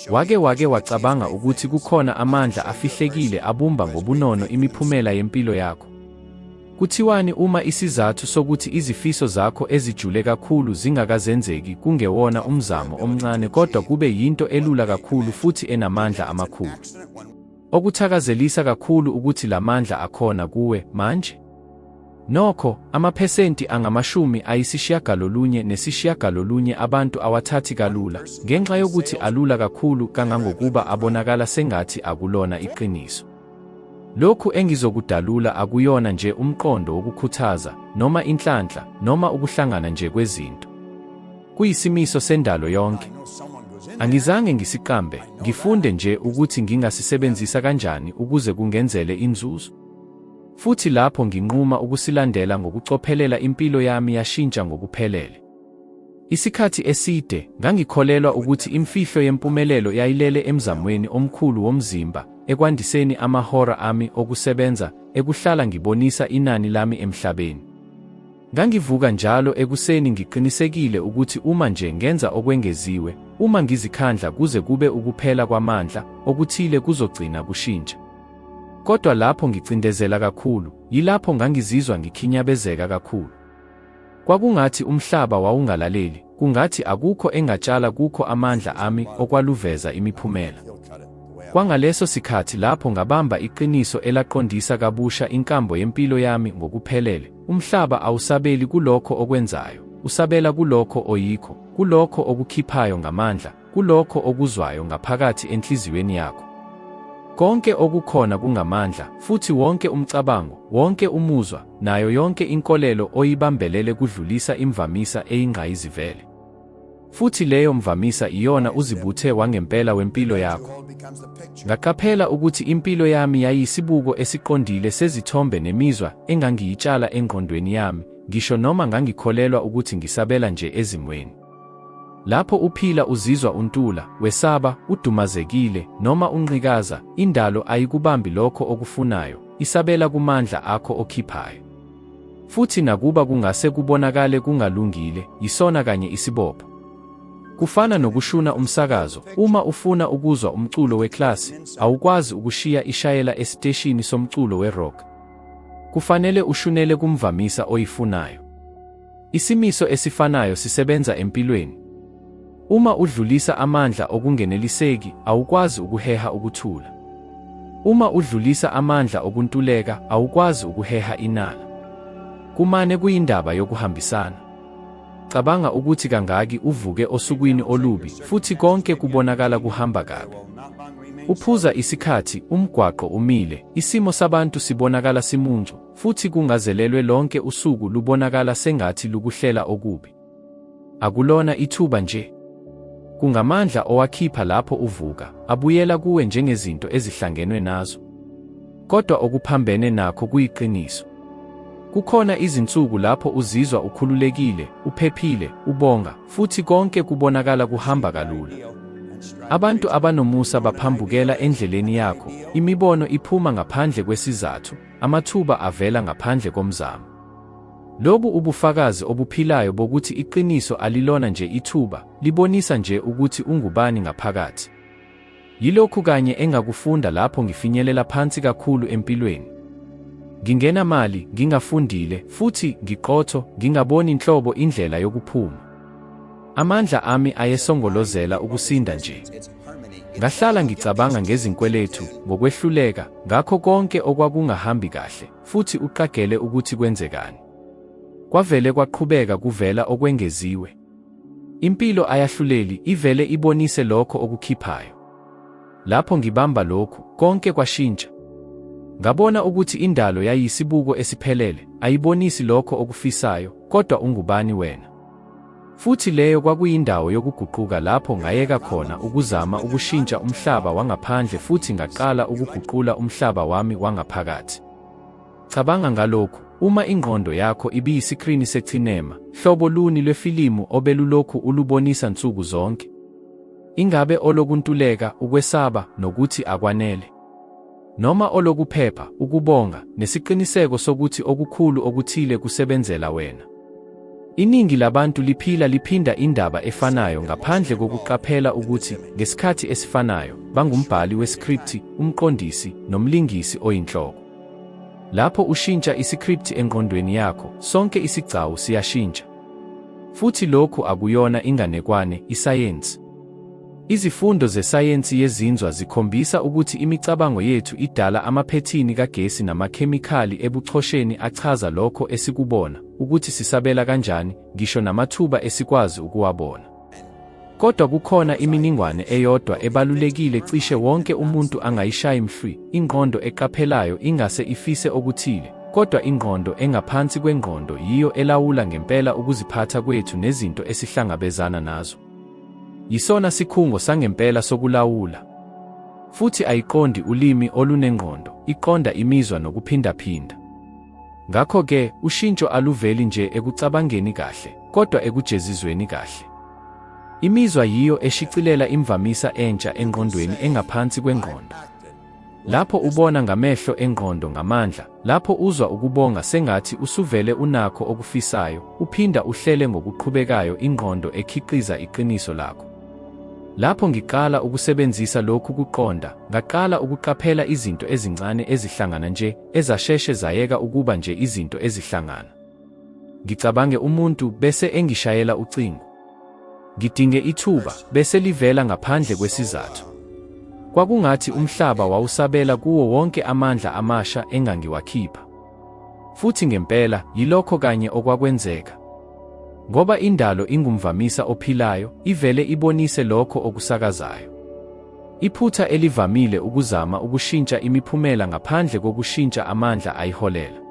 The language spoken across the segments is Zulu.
Wake wake wacabanga ukuthi kukhona amandla afihlekile abumba ngobunono imiphumela yempilo yakho? Kuthiwani uma isizathu sokuthi izifiso zakho ezijule kakhulu zingakazenzeki kungewona umzamo omncane kodwa kube yinto elula kakhulu futhi enamandla amakhulu? Okuthakazelisa kakhulu ukuthi la mandla akhona kuwe manje. Nokho, amaphesenti 99 abantu awathathi kalula, ngenxa yokuthi alula kakhulu kangangokuba abonakala sengathi akulona iqiniso. Lokhu engizokudalula akuyona nje umqondo wokukhuthaza, noma inhlanhla, noma ukuhlangana nje kwezinto. Kuyisimiso sendalo yonke. Angizange ngisiqambe, ngifunde nje ukuthi ngingasisebenzisa kanjani ukuze kungenzele inzuzo. Futhi lapho nginquma ukusilandela ngokucophelela impilo yami yashintsha ngokuphelele. Isikhathi eside, ngangikholelwa ukuthi imfihlo yempumelelo yayilele emzamweni omkhulu womzimba, ekwandiseni amahora ami okusebenza, ekuhlala ngibonisa inani lami emhlabeni. Ngangivuka njalo ekuseni ngiqinisekile ukuthi uma nje ngenza okwengeziwe, uma ngizikhandla kuze kube ukuphela kwamandla, okuthile kuzogcina kushintsha. Kodwa lapho ngicindezela kakhulu, yilapho ngangizizwa ngikhinyabezeka kakhulu. Kwakungathi umhlaba wawungalaleli, kungathi akukho engatshala kukho amandla ami okwaluveza imiphumela. Kwangaleso sikhathi lapho ngabamba iqiniso elaqondisa kabusha inkambo yempilo yami ngokuphelele, umhlaba awusabeli kulokho okwenzayo, usabela kulokho oyikho, kulokho okukhiphayo ngamandla, kulokho okuzwayo ngaphakathi enhliziyweni yakho. Konke okukhona kungamandla, futhi wonke umcabango, wonke umuzwa, nayo yonke inkolelo oyibambelele kudlulisa imvamisa eyingqayizivele. Futhi leyo mvamisa iyona uzibuthe wangempela wempilo yakho. Ngaqaphela ukuthi impilo yami yayiyisibuko esiqondile sezithombe nemizwa engangiyitshala engqondweni yami, ngisho noma ngangikholelwa ukuthi ngisabela nje ezimweni. Lapho uphila uzizwa untula, wesaba, udumazekile, noma unqikaza, indalo ayikubambi lokho okufunayo, isabela kumandla akho okhiphayo. Futhi nakuba kungase kubonakale kungalungile, yisona kanye isibopho. Kufana nokushuna umsakazo, uma ufuna ukuzwa umculo weklasi, awukwazi ukushiya ishayela esiteshini somculo we-rock. Kufanele ushunele kumvamisa oyifunayo. Isimiso esifanayo sisebenza empilweni. Uma udlulisa amandla okungeneliseki, awukwazi ukuheha ukuthula. Uma udlulisa amandla okuntuleka, awukwazi ukuheha inala. Kumane kuyindaba yokuhambisana. Cabanga ukuthi kangaki uvuke osukwini olubi futhi konke kubonakala kuhamba kabi. Uphuza isikhathi, umgwaqo umile, isimo sabantu sibonakala simuncu, futhi kungazelelwe lonke usuku lubonakala sengathi lukuhlela okubi. Akulona ithuba nje. Kungamandla owakhipha lapho uvuka, abuyela kuwe njengezinto ezihlangenwe nazo. Kodwa okuphambene nakho kuyiqiniso. Kukhona izinsuku lapho uzizwa ukhululekile, uphephile, ubonga, futhi konke kubonakala kuhamba kalula. Abantu abanomusa baphambukela endleleni yakho, imibono iphuma ngaphandle kwesizathu, amathuba avela ngaphandle komzamo. Lobu ubufakazi obuphilayo bokuthi iqiniso alilona nje ithuba, libonisa nje ukuthi ungubani ngaphakathi. Yilokhu kanye engakufunda lapho ngifinyelela phansi kakhulu empilweni. Ngingenamali, ngingafundile, futhi ngiqotho, ngingaboni nhlobo indlela yokuphuma. Amandla ami ayesongolozela ukusinda nje. Ngahlala ngicabanga ngezinkweletu, ngokwehluleka, ngakho konke okwakungahambi kahle, futhi uqagele ukuthi kwenzekani. Kwavele kwaqhubeka kuvela okwengeziwe. Impilo ayahluleli, ivele ibonise lokho okukhiphayo. Lapho ngibamba lokhu, konke kwashintsha. Ngabona ukuthi indalo yayiyisibuko esiphelele, ayibonisi lokho okufisayo, kodwa ungubani wena. Futhi leyo kwakuyindawo yokuguquka lapho ngayeka khona ukuzama ukushintsha umhlaba wangaphandle futhi ngaqala ukuguqula umhlaba wami wangaphakathi. Cabanga ngalokhu, uma ingqondo yakho ibiyisikrini secinema, hlobo luni lwefilimu obelulokhu ulubonisa nsuku zonke? Ingabe olokuntuleka, ukwesaba, nokuthi akwanele? Noma olokuphepha, ukubonga, nesiqiniseko sokuthi okukhulu okuthile kusebenzela wena? Iningi labantu liphila liphinda indaba efanayo ngaphandle kokuqaphela ukuthi, ngesikhathi esifanayo, bangumbhali weskripthi, umqondisi, nomlingisi oyinhloko. Lapho ushintsha isikripthi engqondweni yakho, sonke isigcawu siyashintsha. Futhi lokhu akuyona inganekwane, isayensi. Izifundo zesayensi yezinzwa zikhombisa ukuthi imicabango yethu idala amaphethini kagesi namakhemikhali ebuchosheni achaza lokho esikubona, ukuthi sisabela kanjani, ngisho namathuba esikwazi ukuwabona. Kodwa kukhona iminingwane eyodwa ebalulekile cishe wonke umuntu angayishayi mhlwi, ingqondo eqaphelayo ingase ifise okuthile, kodwa ingqondo engaphansi kwengqondo yiyo elawula ngempela ukuziphatha kwethu nezinto esihlangabezana nazo. Yisona sikhungo sangempela sokulawula. Futhi ayiqondi ulimi olunengqondo, iqonda imizwa nokuphindaphinda. Ngakho-ke, ushintsho aluveli nje ekucabangeni kahle, kodwa ekujezizweni kahle. Imizwa yiyo eshicilela imvamisa entsha engqondweni engaphansi kwengqondo. Lapho ubona ngamehlo engqondo ngamandla, lapho uzwa ukubonga sengathi usuvele unakho okufisayo, uphinda uhlele ngokuqhubekayo ingqondo ekhiqiza iqiniso lakho. Lapho ngiqala ukusebenzisa lokhu kuqonda, ngaqala ukuqaphela izinto ezincane ezihlangana nje, ezasheshe zayeka ukuba nje izinto ezihlangana. Ngicabange umuntu, bese engishayela ucingo. Ngidinge ithuba, bese livela ngaphandle kwesizathu. Kwakungathi umhlaba wawusabela kuwo wonke amandla amasha engangiwakhipha. Futhi ngempela, yilokho kanye okwakwenzeka. Ngoba indalo ingumvamisa ophilayo, ivele ibonise lokho okusakazayo. Iphutha elivamile ukuzama ukushintsha imiphumela ngaphandle kokushintsha amandla ayiholela.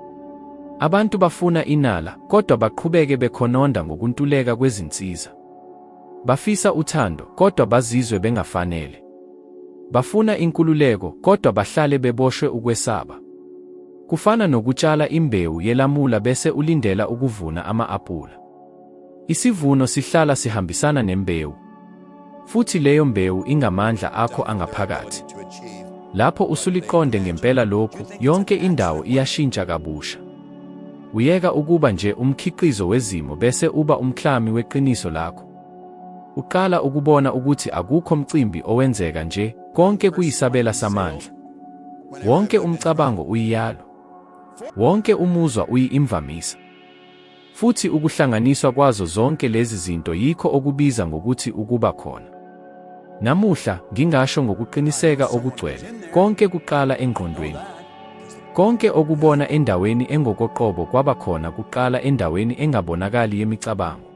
Abantu bafuna inala, kodwa baqhubeke bekhononda ngokuntuleka kwezinsiza. Bafisa uthando, kodwa bazizwe bengafanele. Bafuna inkululeko, kodwa bahlale beboshwe ukwesaba. Kufana nokutshala imbewu yelamula bese ulindela ukuvuna ama-apula. Isivuno sihlala sihambisana nembewu. Futhi leyo mbewu ingamandla akho angaphakathi. Lapho usuliqonde ngempela lokhu, yonke indawo iyashintsha kabusha. Uyeka ukuba nje umkhiqizo wezimo bese uba umklami weqiniso lakho. Uqala ukubona ukuthi akukho mcimbi owenzeka nje, konke kuyisabela samandla. Wonke umcabango uyiyalo. Wonke umuzwa uyi-imvamisa. Futhi ukuhlanganiswa kwazo zonke lezi zinto yikho okubiza ngokuthi ukuba khona. Namuhla, ngingasho ngokuqiniseka okugcwele, konke kuqala engqondweni. Konke okubona endaweni engokoqobo kwaba khona kuqala endaweni engabonakali yemicabango.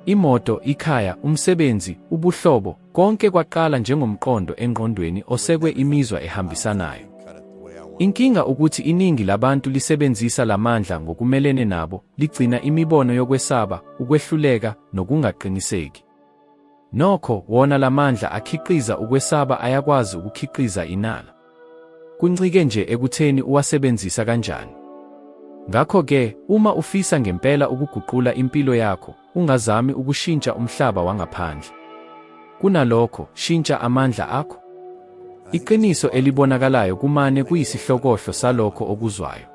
Imoto, ikhaya, umsebenzi, ubuhlobo, konke kwaqala njengomqondo engqondweni osekwe imizwa ehambisanayo. Inkinga ukuthi iningi labantu lisebenzisa lamandla ngokumelene nabo, ligcina imibono yokwesaba, ukwehluleka, nokungaqiniseki. Nokho, wona lamandla akhiqiza ukwesaba ayakwazi ukukhiqiza inala. Kuncike nje ekutheni uwasebenzisa kanjani. Ngakho-ke, uma ufisa ngempela ukuguqula impilo yakho, ungazami ukushintsha umhlaba wangaphandle. Kunalokho, shintsha amandla akho. Iqiniso elibonakalayo kumane kuyisihlokohlo salokho okuzwayo.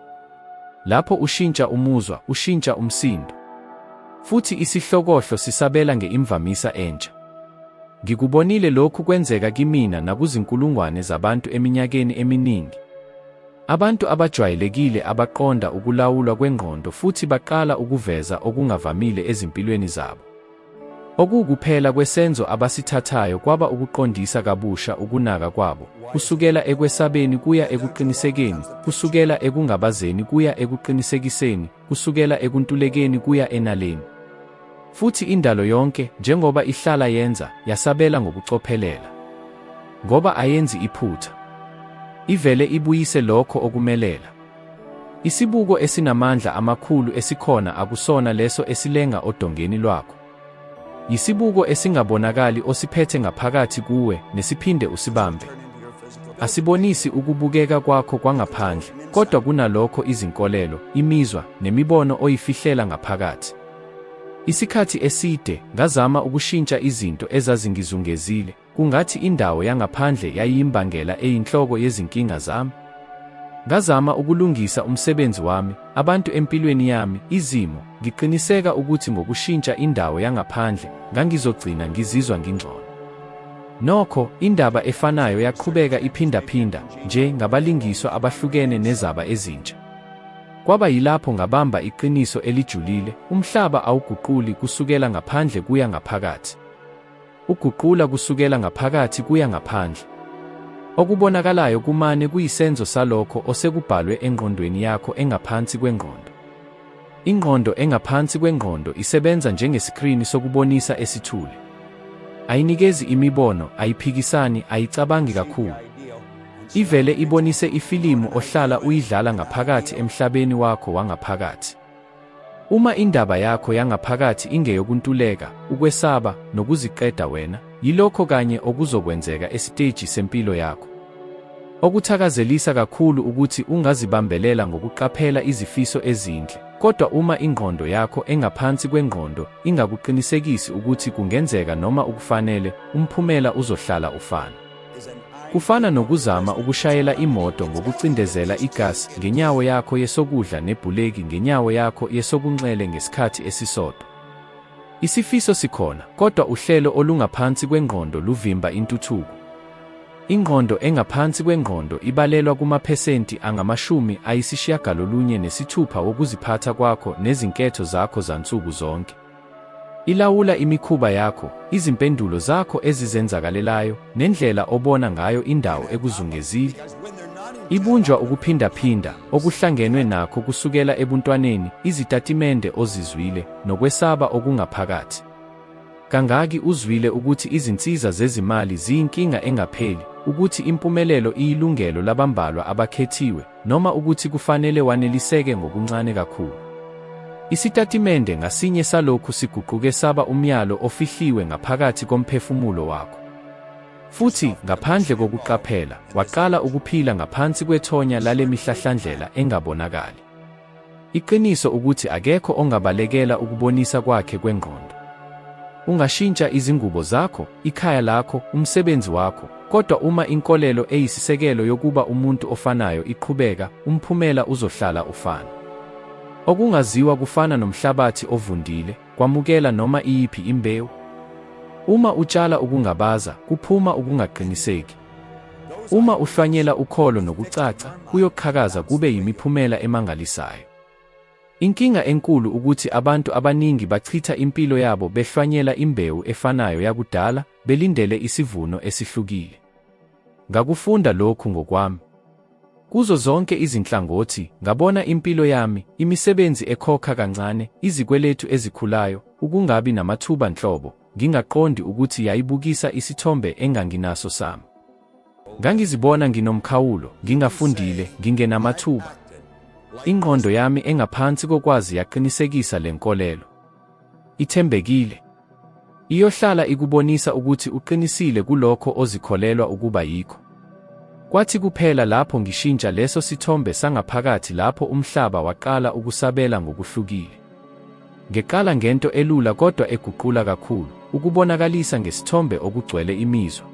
Lapho ushintsha umuzwa, ushintsha umsindo. Futhi isihlokohlo sisabela ngeimvamisa entsha. Ngikubonile lokhu kwenzeka kimina nakuzinkulungwane zabantu eminyakeni eminingi. Abantu abajwayelekile abaqonda ukulawulwa kwengqondo futhi baqala ukuveza okungavamile ezimpilweni zabo. Okuwukuphela kwesenzo abasithathayo kwaba ukuqondisa kabusha ukunaka kwabo, kusukela ekwesabeni kuya ekuqinisekeni, kusukela ekungabazeni kuya ekuqinisekiseni, kusukela ekuntulekeni kuya enaleni. Futhi indalo yonke, njengoba ihlala yenza, yasabela ngokucophelela. Ngoba ayenzi iphutha. Ivele ibuyise lokho okumelela. Isibuko esinamandla amakhulu esikhona akusona leso esilenga odongeni lwakho. Yisibuko esingabonakali osiphethe ngaphakathi kuwe nesiphinde usibambe. Asibonisi ukubukeka kwakho kwangaphandle, kodwa kunalokho izinkolelo, imizwa, nemibono oyifihlela ngaphakathi. Isikhathi eside, ngazama ukushintsha izinto ezazingizungezile, kungathi indawo yangaphandle yayiyimbangela eyinhloko yezinkinga zami. Ngazama ukulungisa umsebenzi wami, abantu empilweni yami, izimo, ngiqiniseka ukuthi ngokushintsha indawo yangaphandle, ngangizogcina ngizizwa ngingcono. Nokho, indaba efanayo yaqhubeka iphindaphinda, nje ngabalingiswa abahlukene nezaba ezintsha. Kwaba yilapho ngabamba iqiniso elijulile, umhlaba awuguquli kusukela ngaphandle kuya ngaphakathi. Uguqula kusukela ngaphakathi kuya ngaphandle. Okubonakalayo kumane kuyisenzo salokho osekubhalwe engqondweni yakho engaphansi kwengqondo. Ingqondo engaphansi kwengqondo isebenza njengesikrini sokubonisa esithule. Ayinikezi imibono, ayiphikisani, ayicabangi kakhulu. Ivele ibonise ifilimu ohlala uyidlala ngaphakathi emhlabeni wakho wangaphakathi. Uma indaba yakho yangaphakathi ingeyokuntuleka, ukwesaba, nokuziqeda wena, yilokho kanye okuzokwenzeka esiteji sempilo yakho. Okuthakazelisa kakhulu ukuthi ungazibambelela ngokuqaphela izifiso ezinhle, kodwa uma ingqondo yakho engaphansi kwengqondo ingakuqinisekisi ukuthi kungenzeka noma ukufanele, umphumela uzohlala ufana. Kufana nokuzama ukushayela imoto ngokucindezela igas ngenyawo yakho yesokudla nebhuleki ngenyawo yakho yesokunxele ngesikhathi esisodwa. Isifiso sikhona, kodwa uhlelo olungaphansi kwengqondo luvimba intuthuko. Ingqondo engaphansi kwengqondo ibalelwa kumaphesenti angama-96 wokuziphatha kwakho nezinketho zakho zansuku zonke. Ilawula imikhuba yakho, izimpendulo zakho ezizenzakalelayo, nendlela obona ngayo indawo ekuzungezile. Ibunjwa ukuphindaphinda, okuhlangenwe nakho kusukela ebuntwaneni, izitatimende ozizwile, nokwesaba okungaphakathi. Kangaki uzwile ukuthi izinsiza zezimali ziyinkinga engapheli, ukuthi impumelelo iyilungelo labambalwa abakhethiwe, noma ukuthi kufanele waneliseke ngokuncane kakhulu? Isitatimende ngasinye salokhu siguquke saba umyalo ofihliwe ngaphakathi komphefumulo wakho. Futhi, ngaphandle kokuqaphela, waqala ukuphila ngaphansi kwethonya lale mihlahlandlela engabonakali. Iqiniso ukuthi akekho ongabalekela ukubonisa kwakhe kwengqondo. Ungashintsha izingubo zakho, ikhaya lakho, umsebenzi wakho, kodwa uma inkolelo eyisisekelo yokuba umuntu ofanayo iqhubeka, umphumela uzohlala ufana. Okungaziwa kufana nomhlabathi ovundile, kwamukela noma iyiphi imbewu. Uma utshala ukungabaza, kuphuma ukungaqiniseki. Uma uhlwanyela ukholo nokucaca, kuyoqhakaza kube yimiphumela emangalisayo. Inkinga enkulu ukuthi abantu abaningi bachitha impilo yabo behlwanyela imbewu efanayo yakudala, belindele isivuno esihlukile. Ngakufunda lokhu ngokwami. Kuzo zonke izinhlangothi, ngabona impilo yami, imisebenzi ekhokha kancane, izikweletu ezikhulayo, ukungabi namathuba nhlobo, ngingaqondi ukuthi yayibukisa isithombe enganginaso sami. Ngangizibona nginomkhawulo, ngingafundile, ngingenamathuba. Ingqondo yami engaphansi kokwazi yaqinisekisa le nkolelo. Ithembekile. Iyohlala ikubonisa ukuthi uqinisile kulokho ozikholelwa ukuba yikho. Kwathi kuphela lapho ngishintsha leso sithombe sangaphakathi lapho umhlaba waqala ukusabela ngokuhlukile. Ngeqala ngento elula kodwa eguqula kakhulu, ukubonakalisa ngesithombe okugcwele imizwa.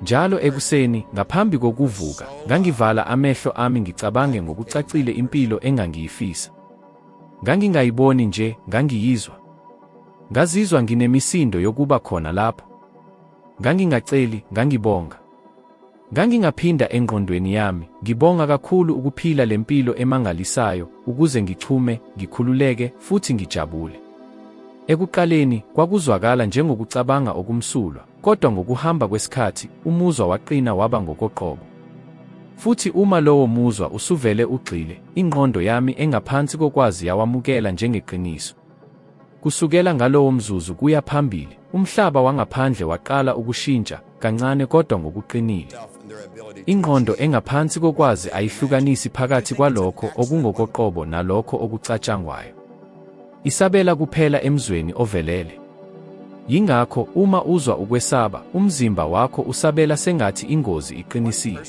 Njalo ekuseni, ngaphambi kokuvuka, ngangivala amehlo ami ngicabange ngokucacile impilo engangiyifisa. Ngangingayiboni nje, ngangiyizwa. Ngazizwa nginemisindo yokuba khona lapho. Ngangingaceli, ngangibonga. Ngangingaphinda engqondweni yami, ngibonga kakhulu ukuphila le mpilo emangalisayo ukuze ngichume, ngikhululeke, futhi ngijabule. Ekuqaleni, kwakuzwakala njengokucabanga okumsulwa, kodwa ngokuhamba kwesikhathi, umuzwa waqina waba ngokoqobo. Futhi uma lowo muzwa usuvele ugxile, ingqondo yami engaphansi kokwazi yawamukela njengeqiniso. Kusukela ngalowo mzuzu kuya phambili, umhlaba wangaphandle waqala ukushintsha, kancane kodwa ngokuqinile. Ingqondo engaphansi kokwazi ayihlukanisi phakathi kwalokho okungokoqobo nalokho okucatshangwayo. Isabela kuphela emzweni ovelele. Yingakho, uma uzwa ukwesaba, umzimba wakho usabela sengathi ingozi iqinisile.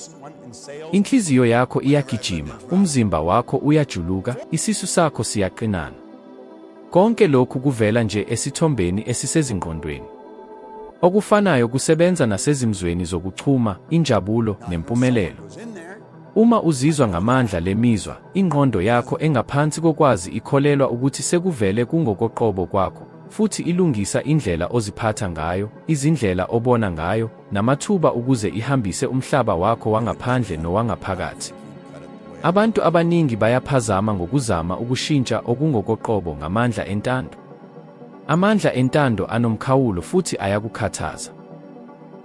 Inhliziyo yakho iyagijima, umzimba wakho uyajuluka, isisu sakho siyaqinana. Konke lokhu kuvela nje esithombeni esisezingqondweni. Okufanayo kusebenza nasezimzweni zokuchuma, injabulo, nempumelelo. Uma uzizwa ngamandla le mizwa, ingqondo yakho engaphansi kokwazi ikholelwa ukuthi sekuvele kungokoqobo kwakho, futhi ilungisa indlela oziphatha ngayo, izindlela obona ngayo, namathuba ukuze ihambise umhlaba wakho wangaphandle nowangaphakathi. Abantu abaningi bayaphazama ngokuzama ukushintsha okungokoqobo ngamandla entando. Amandla entando anomkhawulo futhi ayakukhathaza.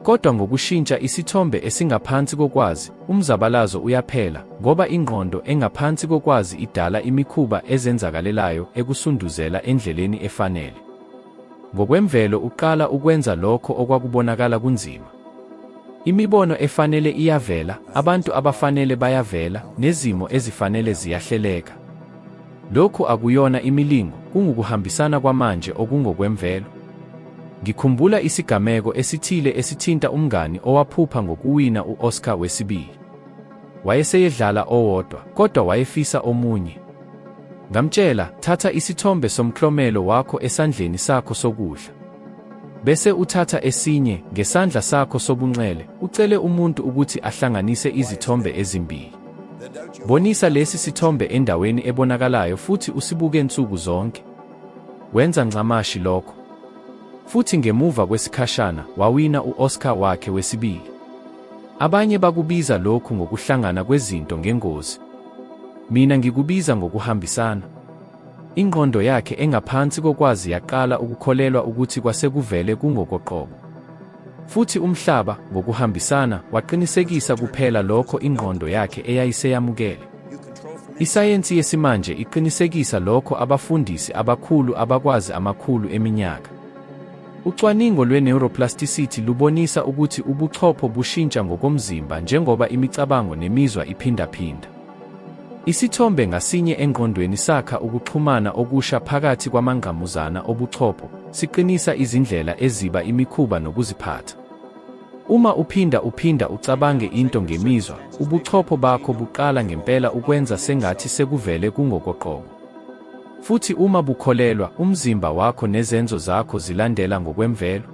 Kodwa ngokushintsha isithombe esingaphansi kokwazi, umzabalazo uyaphela, ngoba ingqondo engaphansi kokwazi idala imikhuba ezenzakalelayo ekusunduzela endleleni efanele. Ngokwemvelo uqala ukwenza lokho okwakubonakala kunzima. Imibono efanele iyavela, abantu abafanele bayavela, nezimo ezifanele ziyahleleka. Lokhu akuyona imilingo, kungukuhambisana kwamanje okungokwemvelo. Ngikhumbula isigameko esithile esithinta umngani owaphupha ngokuwina u-Oscar wesibili. Wayeseyedlala owodwa, kodwa wayefisa omunye. Ngamtshela, thatha isithombe somklomelo wakho esandleni sakho sokudla. Bese uthatha esinye ngesandla sakho sobunxele, ucele umuntu ukuthi ahlanganise izithombe ezimbili. Bonisa lesi sithombe endaweni ebonakalayo futhi usibuke nsuku zonke. Wenza ncamashi lokho. Futhi ngemuva kwesikhashana, wawina u-Oscar wakhe wesibili. Abanye bakubiza lokhu ngokuhlangana kwezinto ngengozi. Mina ngikubiza ngokuhambisana. Ingqondo yakhe engaphansi kokwazi yaqala ukukholelwa ukuthi kwasekuvele kungokoqobo. Futhi umhlaba, ngokuhambisana, waqinisekisa kuphela lokho ingqondo yakhe eyayiseyamukele. Isayensi yesimanje iqinisekisa lokho abafundisi abakhulu abakwazi amakhulu eminyaka. Ucwaningo lwe-neuroplasticity lubonisa ukuthi ubuchopho bushintsha ngokomzimba njengoba imicabango nemizwa iphindaphinda. Isithombe ngasinye engqondweni sakha ukuxhumana okusha phakathi kwamangqamuzana obuchopho, siqinisa izindlela eziba imikhuba nokuziphatha. Uma uphinda uphinda ucabange into ngemizwa, ubuchopho bakho buqala ngempela ukwenza sengathi sekuvele kungokoqobo. Futhi uma bukholelwa, umzimba wakho nezenzo zakho zilandela ngokwemvelo.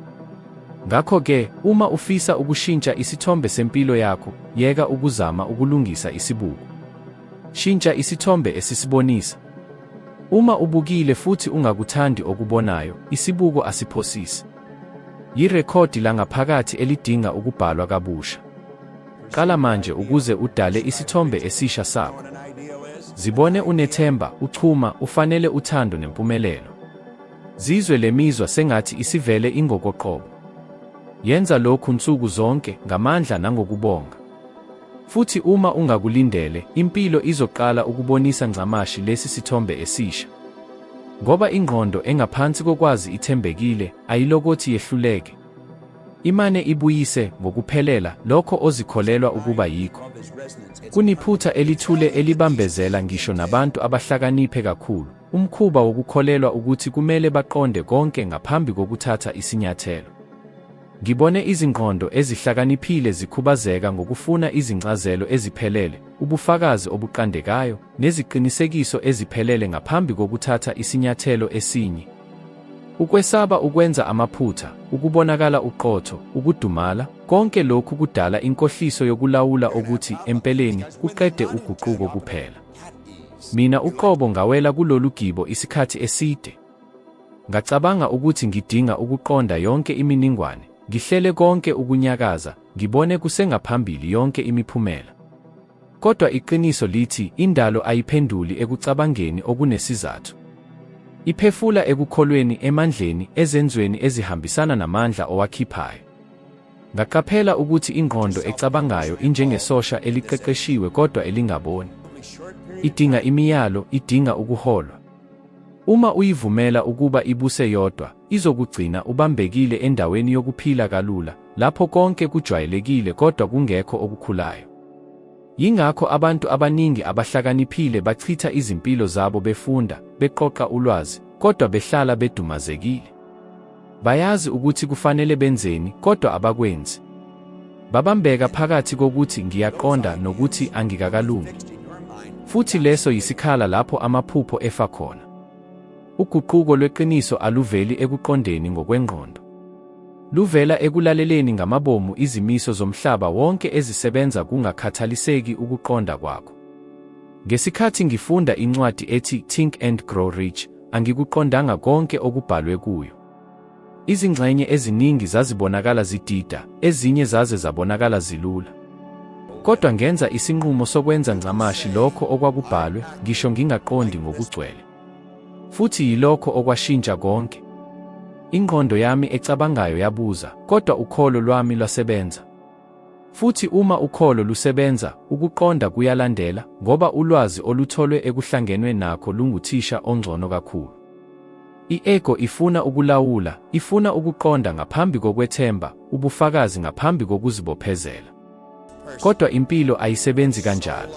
Ngakho-ke, uma ufisa ukushintsha isithombe sempilo yakho, yeka ukuzama ukulungisa isibuko. Shintsha isithombe esisibonisa. Uma ubukile futhi ungakuthandi okubonayo, isibuko asiphosisi. Yirekhodi langaphakathi elidinga ukubhalwa kabusha. Qala manje ukuze udale isithombe esisha sakho. Zibone unethemba, uchuma, ufanele uthando nempumelelo. Zizwe le mizwa sengathi isivele ingokoqobo. Yenza lokhu nsuku zonke, ngamandla nangokubonga. Futhi uma ungakulindele, impilo izoqala ukubonisa ncamashi lesi sithombe esisha. Ngoba ingqondo engaphansi kokwazi ithembekile, ayilokothi yehluleke. Imane ibuyise, ngokuphelela, lokho ozikholelwa ukuba yikho. Kuniphutha elithule elibambezela ngisho nabantu abahlakaniphe kakhulu, umkhuba wokukholelwa ukuthi kumele baqonde konke ngaphambi kokuthatha isinyathelo. Ngibone izingqondo ezihlakaniphile zikhubazeka ngokufuna izincazelo eziphelele, ubufakazi obuqandekayo, neziqinisekiso eziphelele ngaphambi kokuthatha isinyathelo esinye. Ukwesaba ukwenza amaphutha, ukubonakala uqotho, ukudumala, konke lokhu kudala inkohliso yokulawula okuthi, empeleni, kuqede uguquko kuphela. Mina uqobo ngawela kulolu gibo isikhathi eside. Ngacabanga ukuthi ngidinga ukuqonda yonke iminingwane, ngihlele konke ukunyakaza, ngibone kusengaphambili yonke imiphumela. Kodwa iqiniso lithi indalo ayiphenduli ekucabangeni okunesizathu. Iphefula ekukholweni, emandleni, ezenzweni ezihambisana namandla owakhiphayo. Ngaqaphela ukuthi ingqondo ecabangayo injengesosha eliqeqeshiwe kodwa elingaboni. Idinga imiyalo, idinga ukuholwa. Uma uyivumela ukuba ibuse yodwa, izokugcina ubambekile endaweni yokuphila kalula, lapho konke kujwayelekile kodwa kungekho okukhulayo. Yingakho abantu abaningi abahlakaniphile bachitha izimpilo zabo befunda, beqoqa ulwazi, kodwa behlala bedumazekile. Bayazi ukuthi kufanele benzeni, kodwa abakwenzi. Babambeka phakathi kokuthi ngiyaqonda nokuthi angikakalungi. Futhi leso yisikhala lapho amaphupho efa khona. Uguquko lweqiniso aluveli ekuqondeni ngokwengqondo. Luvela ekulaleleni ngamabomu izimiso zomhlaba wonke ezisebenza kungakhathaliseki ukuqonda kwakho. Ngesikhathi ngifunda incwadi ethi Think and Grow Rich, angikuqondanga konke okubhalwe kuyo. Izingxenye eziningi zazibonakala zidida, ezinye zaze zabonakala zilula. Kodwa ngenza isinqumo sokwenza ncamashi lokho okwakubhalwe, ngisho ngingaqondi ngokugcwele. Futhi yilokho okwashintsha konke. Ingqondo yami ecabangayo yabuza, kodwa ukholo lwami lwasebenza. Futhi uma ukholo lusebenza, ukuqonda kuyalandela, ngoba ulwazi olutholwe ekuhlangenwe nakho lunguthisha ongcono kakhulu. I-ego ifuna ukulawula, ifuna ukuqonda ngaphambi kokwethemba, ubufakazi ngaphambi kokuzibophezela. Kodwa impilo ayisebenzi kanjalo.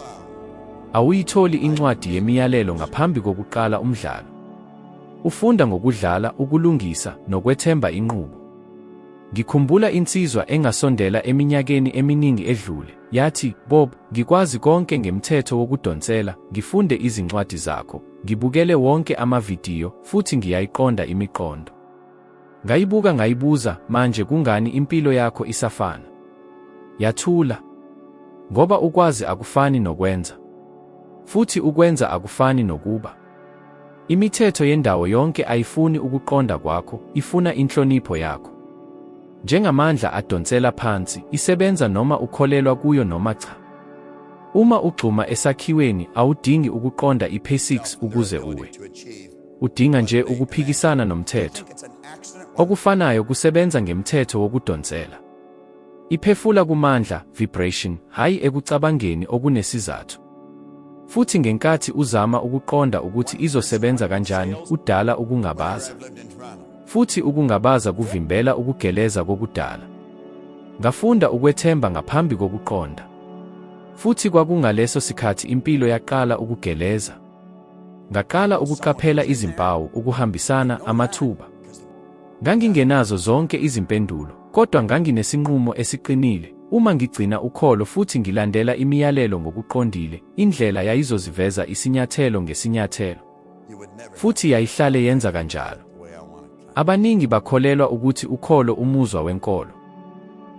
Awuyitholi incwadi yemiyalelo ngaphambi kokuqala umdlalo. Ufunda ngokudlala, ukulungisa, nokwethemba inqubo. Ngikhumbula insizwa engasondela eminyakeni eminingi edlule, yathi, Bob, ngikwazi konke ngemthetho wokudonsela, ngifunde izincwadi zakho, ngibukele wonke amavidiyo, futhi ngiyayiqonda imiqondo. Ngayibuka ngayibuza, manje kungani impilo yakho isafana? Yathula. Ngoba ukwazi akufani nokwenza. Futhi ukwenza akufani nokuba. Imithetho yendawo yonke ayifuni ukuqonda kwakho, ifuna inhlonipho yakho. Njengamandla adonsela phansi, isebenza noma ukholelwa kuyo noma cha. Uma ugxuma esakhiweni, awudingi ukuqonda i-physics ukuze uwe. Udinga nje ukuphikisana nomthetho. Okufanayo kusebenza ngemthetho wokudonsela. Iphefula kumandla, vibration, hhayi ekucabangeni okunesizathu. Futhi ngenkathi uzama ukuqonda ukuthi izosebenza kanjani, udala ukungabaza. Futhi ukungabaza kuvimbela ukugeleza kokudala. Ngafunda ukwethemba ngaphambi kokuqonda. Futhi kwakungaleso sikhathi impilo yaqala ukugeleza. Ngaqala ukuqaphela izimpawu, ukuhambisana, amathuba. Ngangingenazo zonke izimpendulo, kodwa nganginesinqumo esiqinile, uma ngigcina ukholo futhi ngilandela imiyalelo ngokuqondile, indlela yayizoziveza isinyathelo ngesinyathelo. Futhi yayihlale yenza kanjalo. Abaningi bakholelwa ukuthi ukholo umuzwa wenkolo.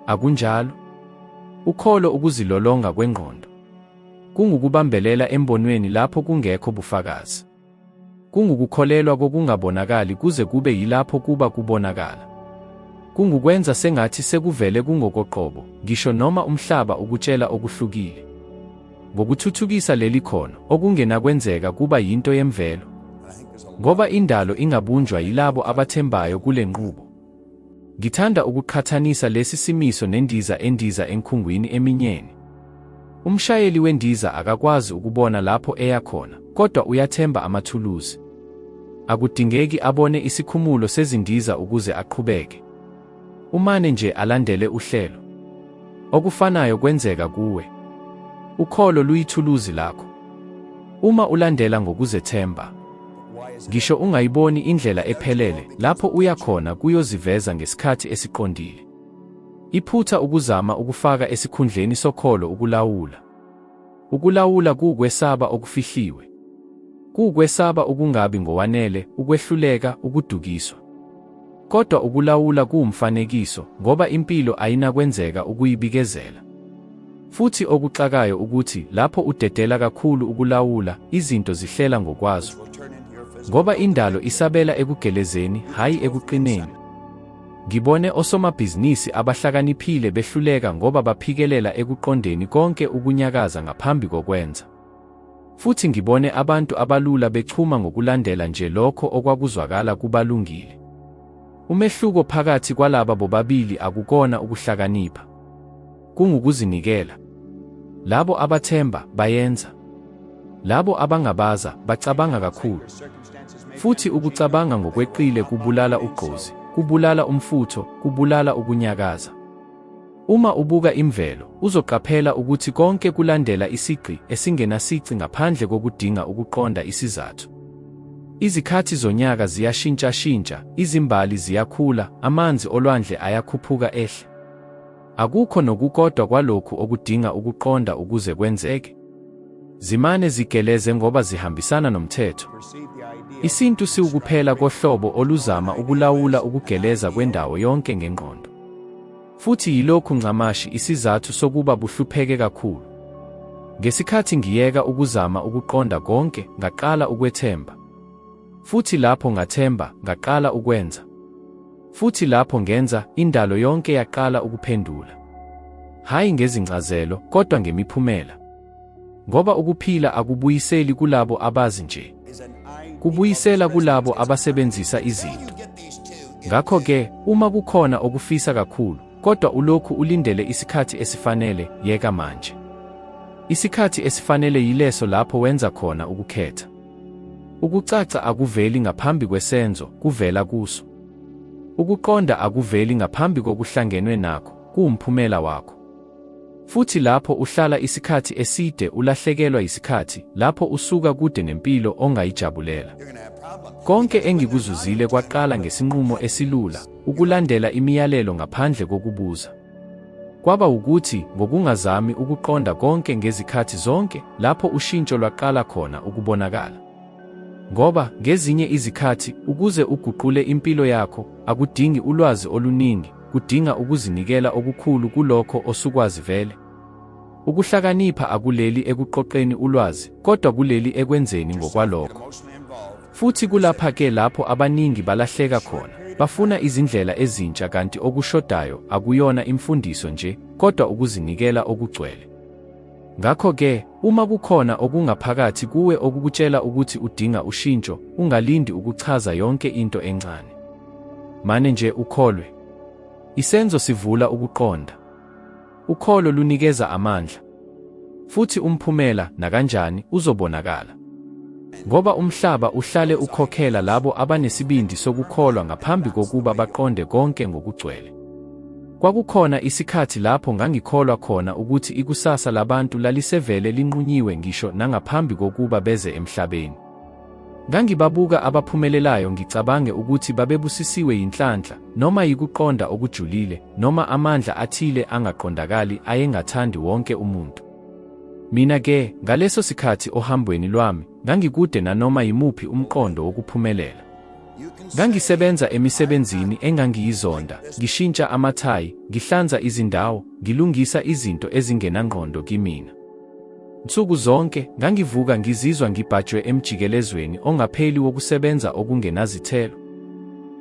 Akunjalo. Ukholo ukuzilolonga kwengqondo. Kungukubambelela embonweni lapho kungekho bufakazi. Kungukukholelwa kokungabonakali kuze kube yilapho kuba kubonakala. Kungukwenza sengathi sekuvele kungokoqobo, ngisho noma umhlaba ukutshela okuhlukile. Ngokuthuthukisa leli khono, okungenakwenzeka kuba yinto yemvelo. Ngoba indalo ingabunjwa yilabo abathembayo kule nqubo. Ngithanda ukuqhathanisa lesi simiso nendiza endiza enkhungwini eminyene. Umshayeli wendiza akakwazi ukubona lapho eya khona, kodwa uyathemba amathuluzi. Akudingeki abone isikhumulo sezindiza ukuze aqhubeke. Umane nje alandele uhlelo. Okufanayo kwenzeka kuwe. Ukholo luyithuluzi lakho. Uma ulandela ngokuzethemba, ngisho ungayiboni indlela ephelele, lapho uya khona kuyoziveza ngesikhathi esiqondile. Iphutha ukuzama ukufaka esikhundleni sokholo ukulawula. Ukulawula kuwukwesaba okufihliwe. Kuwukwesaba ukungabi ngowanele, ukwehluleka, ukudukiswa. Kodwa ukulawula kuwumfanekiso, ngoba impilo ayinakwenzeka ukuyibikezela. Futhi okuxakayo ukuthi lapho udedela kakhulu ukulawula, izinto zihlela ngokwazo. Ngoba indalo isabela ekugelezeni, hhayi ekuqineni. Ngibone osomabhizinisi abahlakaniphile behluleka ngoba baphikelela ekuqondeni konke ukunyakaza ngaphambi kokwenza. Futhi ngibone abantu abalula bechuma ngokulandela nje lokho okwakuzwakala kubalungile. Umehluko phakathi kwalaba bobabili akukona ukuhlakanipha. Kungukuzinikela. Labo abathemba, bayenza. Labo abangabaza, bacabanga kakhulu. Futhi ukucabanga ngokweqile kubulala ugqozi, kubulala umfutho, kubulala ukunyakaza. Uma ubuka imvelo, uzoqaphela ukuthi konke kulandela isigqi esingenasici ngaphandle kokudinga ukuqonda isizathu. Izikhathi zonyaka ziyashintshashintsha, izimbali ziyakhula, amanzi olwandle ayakhuphuka ehle. Akukho nokukodwa kwalokhu okudinga ukuqonda ukuze kwenzeke. Zimane zigeleze ngoba zihambisana nomthetho. Isintu siwukuphela kohlobo oluzama ukulawula ukugeleza kwendawo yonke ngengqondo. Futhi yilokhu ncamashi isizathu sokuba buhlupheke kakhulu. Ngesikhathi ngiyeka ukuzama ukuqonda konke, ngaqala ukwethemba. Futhi lapho ngathemba, ngaqala ukwenza. Futhi lapho ngenza, indalo yonke yaqala ukuphendula. Hhayi ngezincazelo, kodwa ngemiphumela. Ngoba ukuphila akubuyiseli kulabo abazi nje. Kubuyisela kulabo abasebenzisa izinto. Ngakho-ke, uma kukhona okufisa kakhulu, kodwa ulokhu ulindele isikhathi esifanele, yeka manje. Isikhathi esifanele yileso lapho wenza khona ukukhetha. Ukucaca akuveli ngaphambi kwesenzo, kuvela kuso. Ukuqonda akuveli ngaphambi kokuhlangenwe nakho, kuwumphumela wakho. Futhi lapho uhlala isikhathi eside ulahlekelwa yisikhathi, lapho usuka kude nempilo ongayijabulela. Konke engikuzuzile kwaqala ngesinqumo esilula, ukulandela imiyalelo ngaphandle kokubuza. Kwaba wukuthi, ngokungazami ukuqonda konke ngezikhathi zonke, lapho ushintsho lwaqala khona ukubonakala. Ngoba, ngezinye izikhathi, ukuze uguqule impilo yakho, akudingi ulwazi oluningi, kudinga ukuzinikela okukhulu kulokho osukwazi vele. Ukuhlakanipha akuleli ekuqoqeni ulwazi, kodwa kuleli ekwenzeni ngokwalokho. Futhi kulapha-ke lapho abaningi balahleka khona, bafuna izindlela ezintsha kanti okushodayo akuyona imfundiso nje, kodwa ukuzinikela okugcwele. Ngakho-ke, uma kukhona okungaphakathi kuwe okukutshela ukuthi udinga ushintsho, ungalindi ukuchaza yonke into encane. Mane nje ukholwe. Isenzo sivula ukuqonda. Ukholo lunikeza amandla. Futhi umphumela, nakanjani, uzobonakala. Ngoba umhlaba uhlale ukhokhela labo abanesibindi sokukholwa ngaphambi kokuba baqonde konke ngokugcwele. Kwakukhona isikhathi lapho ngangikholwa khona ukuthi ikusasa labantu lalisevele linqunyiwe ngisho nangaphambi kokuba beze emhlabeni. Ngangibabuka abaphumelelayo ngicabange ukuthi babebusisiwe yinhlanhla, noma yikuqonda okujulile, noma amandla athile angaqondakali ayengathandi wonke umuntu. Mina ke, ngaleso sikhathi ohambweni lwami, ngangikude nanoma yimuphi umqondo wokuphumelela. Ngangisebenza emisebenzini engangiyizonda, ngishintsha amathayi, ngihlanza izindawo, ngilungisa izinto ezingenangqondo kimina. Nsuku zonke, ngangivuka ngizizwa ngibhajwe emjikelezweni ongapheli wokusebenza okungenazithelo.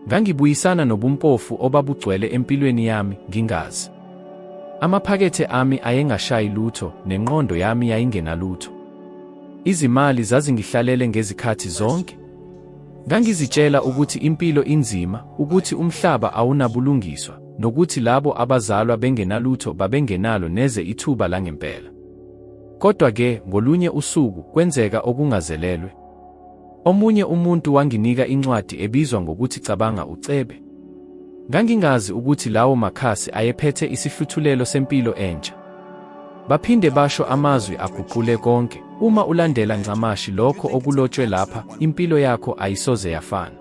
Ngangibuyisana nobumpofu obabugcwele empilweni yami, ngingazi. Amaphakethe ami ayengashayi lutho, nenqondo yami yayingenalutho. Izimali zazingihlalele ngezikhathi zonke. Ngangizitshela ukuthi impilo inzima, ukuthi umhlaba awunabulungiswa, nokuthi labo abazalwa bengenalutho babengenalo neze ithuba langempela. Kodwa-ke, ngolunye usuku, kwenzeka okungazelelwe. Omunye umuntu wanginika incwadi ebizwa ngokuthi Cabanga Ucebe. Ngangingazi ukuthi lawo makhasi ayephethe isihluthulelo sempilo entsha. Baphinde basho amazwi aguqule konke, uma ulandela ncamashi lokho okulotshwe lapha, impilo yakho ayisoze yafana.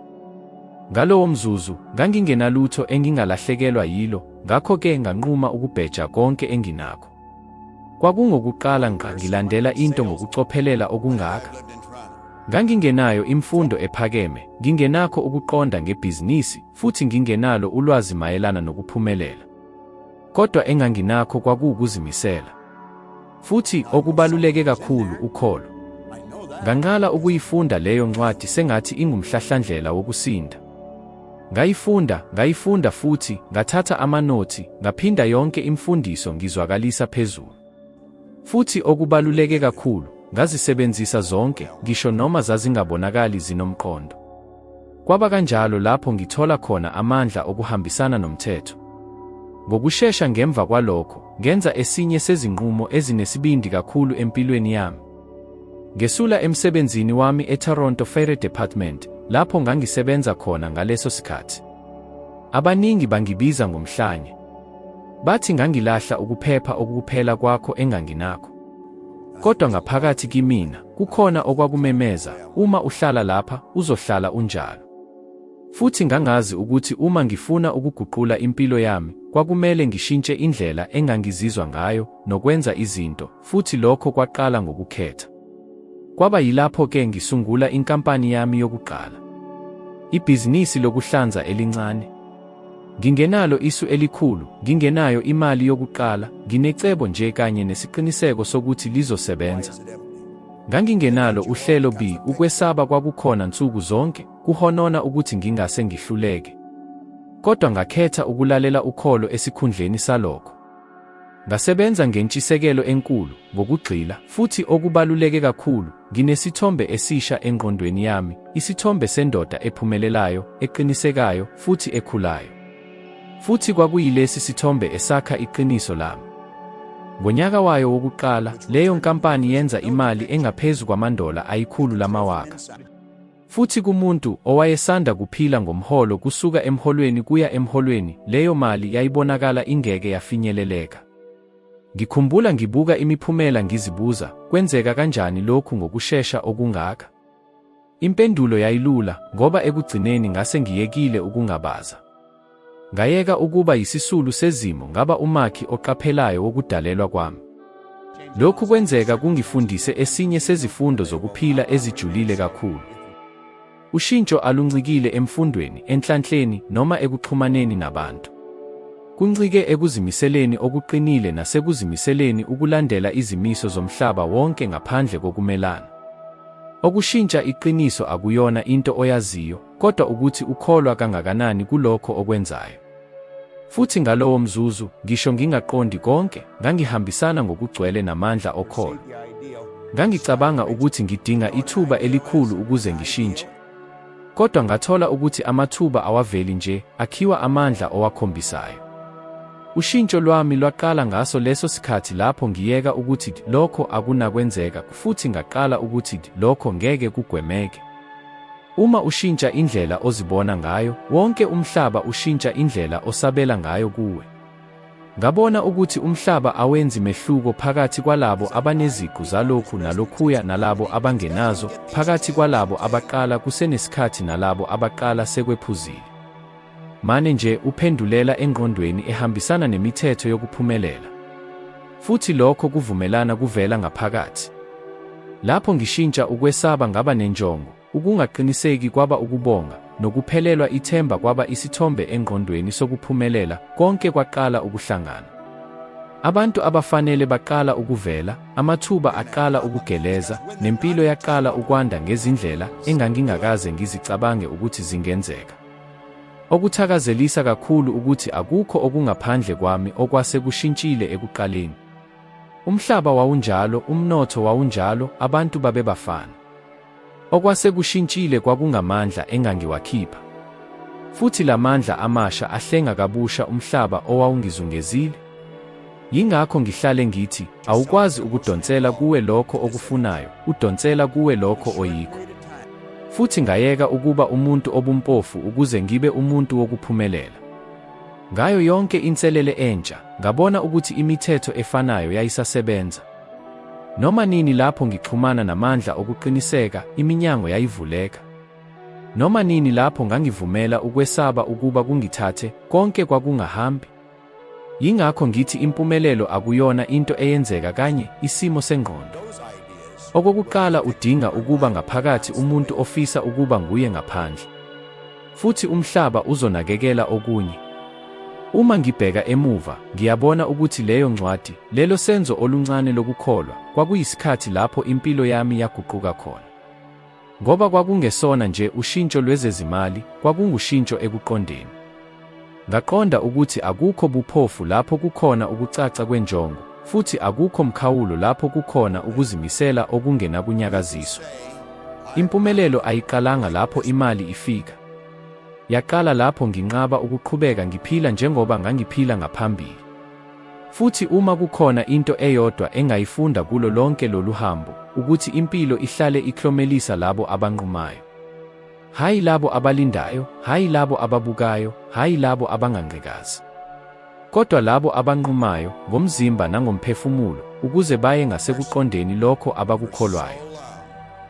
Ngalowo mzuzu, ngangingenalutho engingalahlekelwa yilo, ngakho-ke nganquma ukubheja konke enginakho. Kwakungokuqala ngqa ngilandela into ngokucophelela okungaka. Ngangingenayo imfundo ephakeme, ngingenakho ukuqonda ngebhizinisi, futhi ngingenalo ulwazi mayelana nokuphumelela. Kodwa enganginakho kwakuwukuzimisela. Futhi okubaluleke kakhulu, ukholo. Nganqala ukuyifunda leyo ncwadi sengathi ingumhlahlandlela wokusinda. Ngayifunda, ngayifunda futhi, ngathatha amanothi, ngaphinda yonke imfundiso ngizwakalisa phezulu. Futhi okubaluleke kakhulu, ngazisebenzisa zonke, ngisho noma zazingabonakali zinomqondo. Kwaba kanjalo lapho ngithola khona amandla okuhambisana nomthetho. Ngokushesha ngemva kwalokho, ngenza esinye sezinqumo ezinesibindi kakhulu empilweni yami. Ngesula emsebenzini wami eToronto Fire Department, lapho ngangisebenza khona ngaleso sikhathi. Abaningi bangibiza ngomhlanye. Bathi ngangilahla ukuphepha okukuphela kwakho enganginakho. Kodwa ngaphakathi kimina, kukhona okwakumemeza, uma uhlala lapha, uzohlala unjalo. Futhi ngangazi ukuthi uma ngifuna ukuguqula impilo yami, kwakumele ngishintshe indlela engangizizwa ngayo nokwenza izinto, futhi lokho kwaqala ngokukhetha. Kwaba yilapho-ke ngisungula inkampani yami yokuqala. Ibhizinisi lokuhlanza elincane. Ngingenalo isu elikhulu, ngingenayo imali yokuqala, nginecebo nje kanye nesiqiniseko sokuthi lizosebenza. Ngangingenalo uhlelo B, ukwesaba kwakukhona nsuku zonke, kuhonona ukuthi ngingase ngihluleke. Kodwa ngakhetha ukulalela ukholo esikhundleni salokho. Ngasebenza ngentshisekelo enkulu, ngokugxila, futhi okubaluleke kakhulu, nginesithombe esisha engqondweni yami, isithombe sendoda ephumelelayo, eqinisekayo, futhi ekhulayo. Futhi kwakuyilesi sithombe esakha iqiniso lami. Ngonyaka wayo wokuqala, leyo nkampani yenza imali engaphezu kwamandola ayikhulu lamawaka. Futhi kumuntu owayesanda kuphila ngomholo kusuka emholweni kuya emholweni, leyo mali yayibonakala ingeke yafinyeleleka. Ngikhumbula ngibuka imiphumela ngizibuza, kwenzeka kanjani lokhu ngokushesha okungaka? Impendulo yayilula, ngoba ekugcineni ngase ngiyekile ukungabaza. Ngayeka ukuba yisisulu sezimo ngaba umakhi oqaphelayo wokudalelwa kwami. Lokhu kwenzeka kungifundise esinye sezifundo zokuphila ezijulile kakhulu. Ushintsho aluncikile emfundweni, enhlanhleni, noma ekuxhumaneni nabantu. Kuncike ekuzimiseleni okuqinile nasekuzimiseleni ukulandela izimiso zomhlaba wonke ngaphandle kokumelana. Okushintsha iqiniso akuyona into oyaziyo, kodwa ukuthi ukholwa kangakanani kulokho okwenzayo. Futhi ngalowo mzuzu, ngisho ngingaqondi konke, ngangihambisana ngokugcwele namandla okholo. Ngangicabanga ukuthi ngidinga ithuba elikhulu ukuze ngishintshe. Kodwa ngathola ukuthi amathuba awaveli nje, akhiwa amandla owakhombisayo. Ushintsho lwami lwaqala ngaso leso sikhathi lapho ngiyeka ukuthi lokho akunakwenzeka futhi ngaqala ukuthi lokho ngeke kugwemeke. Uma ushintsha indlela ozibona ngayo, wonke umhlaba ushintsha indlela osabela ngayo kuwe. Ngabona ukuthi umhlaba awenzi mehluko phakathi kwalabo abaneziqu zalokhu nalokhuya nalabo abangenazo, phakathi kwalabo abaqala kusenesikhathi nalabo abaqala sekwephuzile. Mane nje uphendulela engqondweni ehambisana nemithetho yokuphumelela. Futhi lokho kuvumelana kuvela ngaphakathi. Lapho ngishintsha ukwesaba ngaba nenjongo, ukungaqiniseki kwaba ukubonga, nokuphelelwa ithemba kwaba isithombe engqondweni sokuphumelela, konke kwaqala ukuhlangana. Abantu abafanele baqala ukuvela, amathuba aqala ukugeleza, nempilo yaqala ukwanda ngezindlela engangingakaze ngizicabange ukuthi zingenzeka. Okuthakazelisa kakhulu ukuthi akukho okungaphandle kwami okwase kushintshile ekuqaleni. Umhlaba wawunjalo, umnotho wawunjalo, abantu babebafana. Okwase kushintshile kwakungamandla engangiwakhipha. Futhi la mandla amasha ahlenga kabusha umhlaba owawungizungezile. Yingakho ngihlale ngithi, awukwazi ukudonsela kuwe lokho okufunayo, udonsela kuwe lokho oyikho. Futhi ngayeka ukuba umuntu obumpofu ukuze ngibe umuntu wokuphumelela. Ngayo yonke inselele entsha, ngabona ukuthi imithetho efanayo yayisasebenza. Noma nini lapho ngixhumana namandla okuqiniseka, iminyango yayivuleka. Noma nini lapho ngangivumela ukwesaba ukuba kungithathe, konke kwakungahambi. Yingakho ngithi impumelelo akuyona into eyenzeka kanye, isimo sengqondo. Okokuqala udinga ukuba ngaphakathi umuntu ofisa ukuba nguye ngaphandle. Futhi umhlaba uzonakekela okunye. Uma ngibheka emuva, ngiyabona ukuthi leyo ncwadi, lelo senzo oluncane lokukholwa, kwakuyisikhathi lapho impilo yami yaguquka khona. Ngoba kwakungesona nje ushintsho lwezezimali, kwakungushintsho ekuqondeni. Ngaqonda ukuthi akukho buphofu lapho kukhona ukucaca kwenjongo, futhi akukho mkhawulo lapho kukhona ukuzimisela okungenakunyakaziswa. Impumelelo ayiqalanga lapho imali ifika. Yaqala lapho nginqaba ukuqhubeka ngiphila njengoba ngangiphila ngaphambili. Futhi uma kukhona into eyodwa engayifunda kulo lonke lolu hambo, ukuthi impilo ihlale iklomelisa labo abanqumayo. Hhayi labo abalindayo, hhayi labo ababukayo, hhayi labo abanganqikazi. Kodwa labo abanqumayo, ngomzimba nangomphefumulo, ukuze baye ngasekuqondeni lokho abakukholwayo.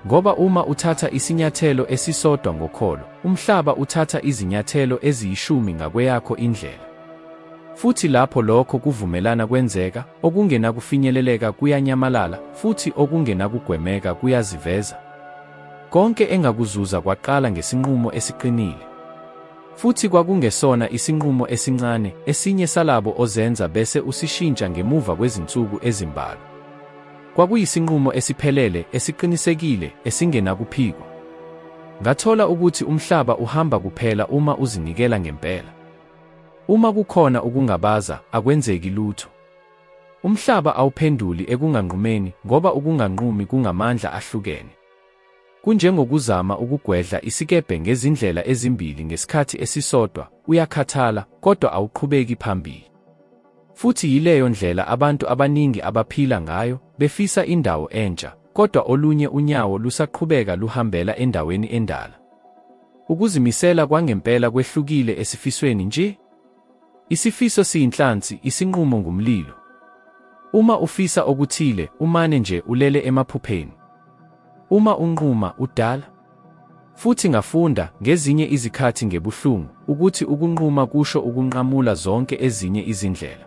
Ngoba uma uthatha isinyathelo esisodwa ngokholo, umhlaba uthatha izinyathelo eziyishumi ngakweyakho indlela. Futhi lapho lokho kuvumelana kwenzeka, okungenakufinyeleleka kuyanyamalala, futhi okungenakugwemeka kuyaziveza. Konke engakuzuza kwaqala ngesinqumo esiqinile. Futhi kwakungesona isinqumo esincane, esinye salabo ozenza bese usishintsha ngemuva kwezinsuku ezimbalwa. Kwakuyisinqumo esiphelele, esiqinisekile, esingenakuphikwa. Ngathola ukuthi umhlaba uhamba kuphela uma uzinikela ngempela. Uma kukhona ukungabaza, akwenzeki lutho. Umhlaba awuphenduli ekunganqumeni ngoba ukunganqumi kungamandla ahlukene. Kunjengokuzama ukugwedla isikebhe ngezindlela ezimbili ngesikhathi esisodwa, uyakhathala, kodwa awuqhubeki phambili. Futhi yileyo ndlela abantu abaningi abaphila ngayo, befisa indawo entsha, kodwa olunye unyawo lusaqhubeka luhambela endaweni endala. Ukuzimisela kwangempela kwehlukile esifisweni nje. Isifiso siyinhlansi, isinqumo ngumlilo. Uma ufisa okuthile, umane nje ulele emaphupheni. Uma unquma, udala. Futhi ngafunda, ngezinye izikhathi ngebuhlungu, ukuthi ukunquma kusho ukunqamula zonke ezinye izindlela.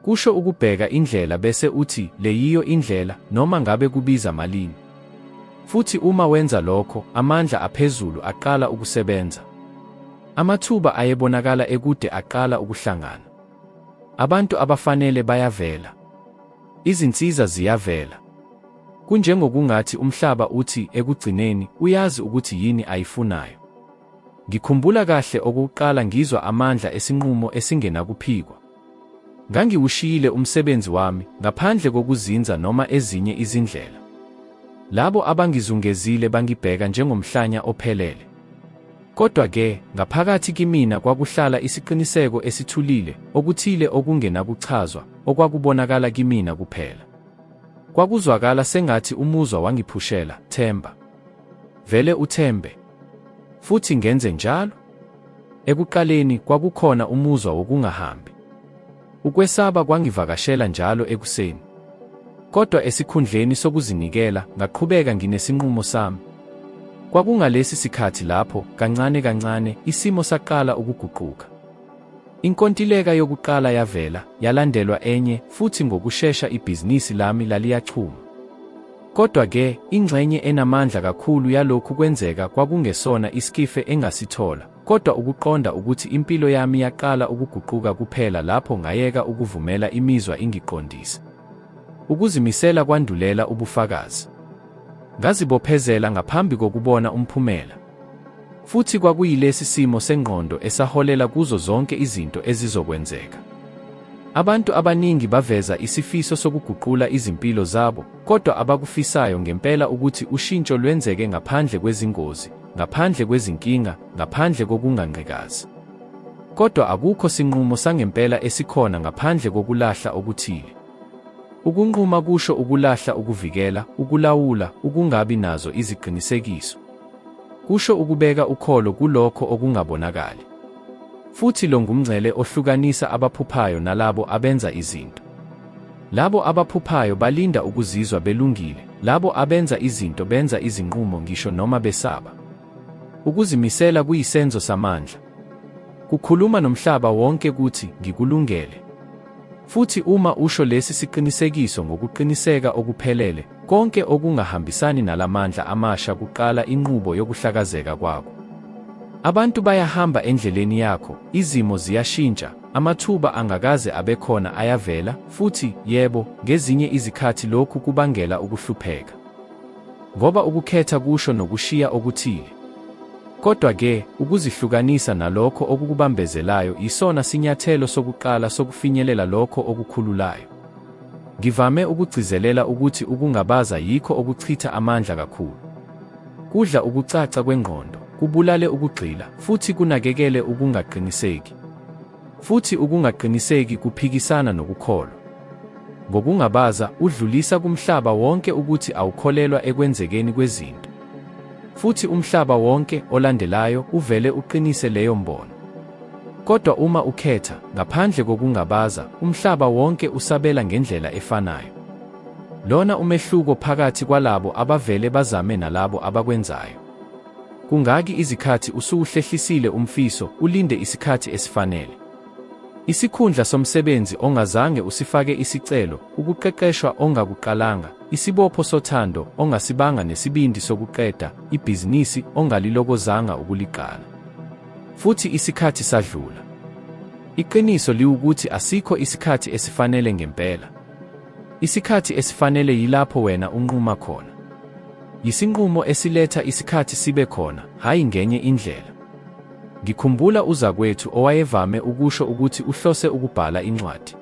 Kusho ukubheka indlela bese uthi, Le yiyo indlela, noma ngabe kubiza malini. Futhi uma wenza lokho, amandla aphezulu aqala ukusebenza. Amathuba ayebonakala ekude aqala ukuhlangana. Abantu abafanele bayavela. Izinsiza ziyavela. Kunjengokungathi umhlaba uthi, ekugcineni, uyazi ukuthi yini ayifunayo. Ngikhumbula kahle okokuqala ngizwa amandla esinqumo esingenakuphikwa. Ngangiwushiyile umsebenzi wami, ngaphandle kokuzinza noma ezinye izindlela. Labo abangizungezile bangibheka njengomhlanya ophelele. Kodwa-ke, ngaphakathi kimina kwakuhlala isiqiniseko esithulile, okuthile okungenakuchazwa, okwakubonakala kimina kuphela. Kwakuzwakala sengathi umuzwa wangiphushela, Themba. Vele uthembe. Futhi ngenze njalo. Ekuqaleni, kwakukhona umuzwa wokungahambi. Ukwesaba kwangivakashela njalo ekuseni. Kodwa esikhundleni sokuzinikela, ngaqhubeka nginesinqumo sami. Kwakungalesi sikhathi lapho, kancane kancane, isimo saqala ukuguquka. Inkontileka yokuqala yavela, yalandelwa enye, futhi ngokushesha ibhizinisi lami laliyachuma. Kodwa-ke, ingxenye enamandla kakhulu yalokhu kwenzeka kwakungesona iskife engasithola, kodwa ukuqonda ukuthi impilo yami yaqala ukuguquka kuphela lapho ngayeka ukuvumela imizwa ingiqondise. Ukuzimisela kwandulela ubufakazi. Ngazibophezela ngaphambi kokubona umphumela. Futhi kwakuyilesi simo sengqondo esaholela kuzo zonke izinto ezizokwenzeka. Abantu abaningi baveza isifiso sokuguqula izimpilo zabo, kodwa abakufisayo ngempela ukuthi ushintsho lwenzeke ngaphandle kwezingozi, ngaphandle kwezinkinga, ngaphandle kokunganqikazi. Kodwa akukho sinqumo sangempela esikhona ngaphandle kokulahla okuthile. Ukunquma kusho ukulahla ukuvikela, ukulawula, ukungabi nazo iziqinisekiso. Kusho ukubeka ukholo kulokho okungabonakali. Futhi lo ngumngcele ohlukanisa abaphuphayo nalabo abenza izinto. Labo abaphuphayo balinda ukuzizwa belungile, labo abenza izinto benza izinqumo ngisho noma besaba. Ukuzimisela kuyisenzo samandla. Kukhuluma nomhlaba wonke kuthi, Ngikulungele. Futhi uma usho lesi siqinisekiso ngokuqiniseka okuphelele, konke okungahambisani nalamandla amasha kuqala inqubo yokuhlakazeka kwako. Abantu bayahamba endleleni yakho, izimo ziyashintsha, amathuba angakaze abekhona ayavela, futhi, yebo, ngezinye izikhathi lokhu kubangela ukuhlupheka. Ngoba ukukhetha kusho nokushiya okuthile. Kodwa-ke, ukuzihlukanisa nalokho okukubambezelayo yisona sinyathelo sokuqala sokufinyelela lokho okukhululayo. Ngivame ukugcizelela ukuthi ukungabaza yikho okuchitha amandla kakhulu. Kudla ukucaca kwengqondo, kubulale ukugxila, futhi kunakekele ukungaqiniseki. Futhi ukungaqiniseki kuphikisana nokukholwa. Ngokungabaza, udlulisa kumhlaba wonke ukuthi awukholelwa ekwenzekeni kwezinto. Futhi umhlaba wonke olandelayo uvele uqinise leyo mbono. Kodwa uma ukhetha, ngaphandle kokungabaza, umhlaba wonke usabela ngendlela efanayo. Lona umehluko phakathi kwalabo abavele bazame nalabo abakwenzayo. Kungaki izikhathi usuwuhlehlisile umfiso, ulinde isikhathi esifanele? Isikhundla somsebenzi ongazange usifake isicelo, ukuqeqeshwa ongakuqalanga, isibopho sothando ongasibanga nesibindi sokuqeda, ibhizinisi ongalilokozanga ukuliqala. Futhi isikhathi sadlula. Iqiniso liwukuthi asikho isikhathi esifanele ngempela. Isikhathi esifanele yilapho wena unquma khona. Yisinqumo esiletha isikhathi sibe khona, hhayi ngenye indlela. Ngikhumbula uzakwethu owayevame ukusho ukuthi uhlose ukubhala incwadi.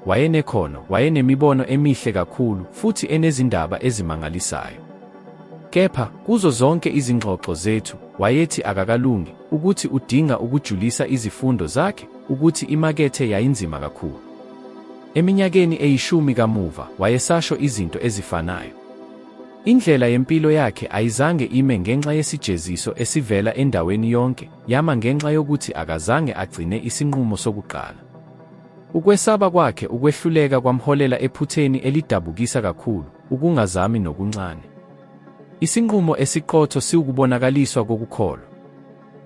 Wayenekhono, wayenemibono emihle kakhulu, futhi enezindaba ezimangalisayo. Kepha, kuzo zonke izingxoxo zethu, wayethi akakalungi, ukuthi udinga ukujulisa izifundo zakhe, ukuthi imakethe yayinzima kakhulu. Eminyakeni eyishumi kamuva, wayesasho izinto ezifanayo. Indlela yempilo yakhe ayizange ime ngenxa yesijeziso esivela endaweni yonke, yama ngenxa yokuthi akazange agcine isinqumo sokuqala. Ukwesaba kwakhe ukwehluleka kwamholela ephutheni elidabukisa kakhulu, ukungazami nokuncane. Isinqumo esiqotho siwukubonakaliswa kokukholwa.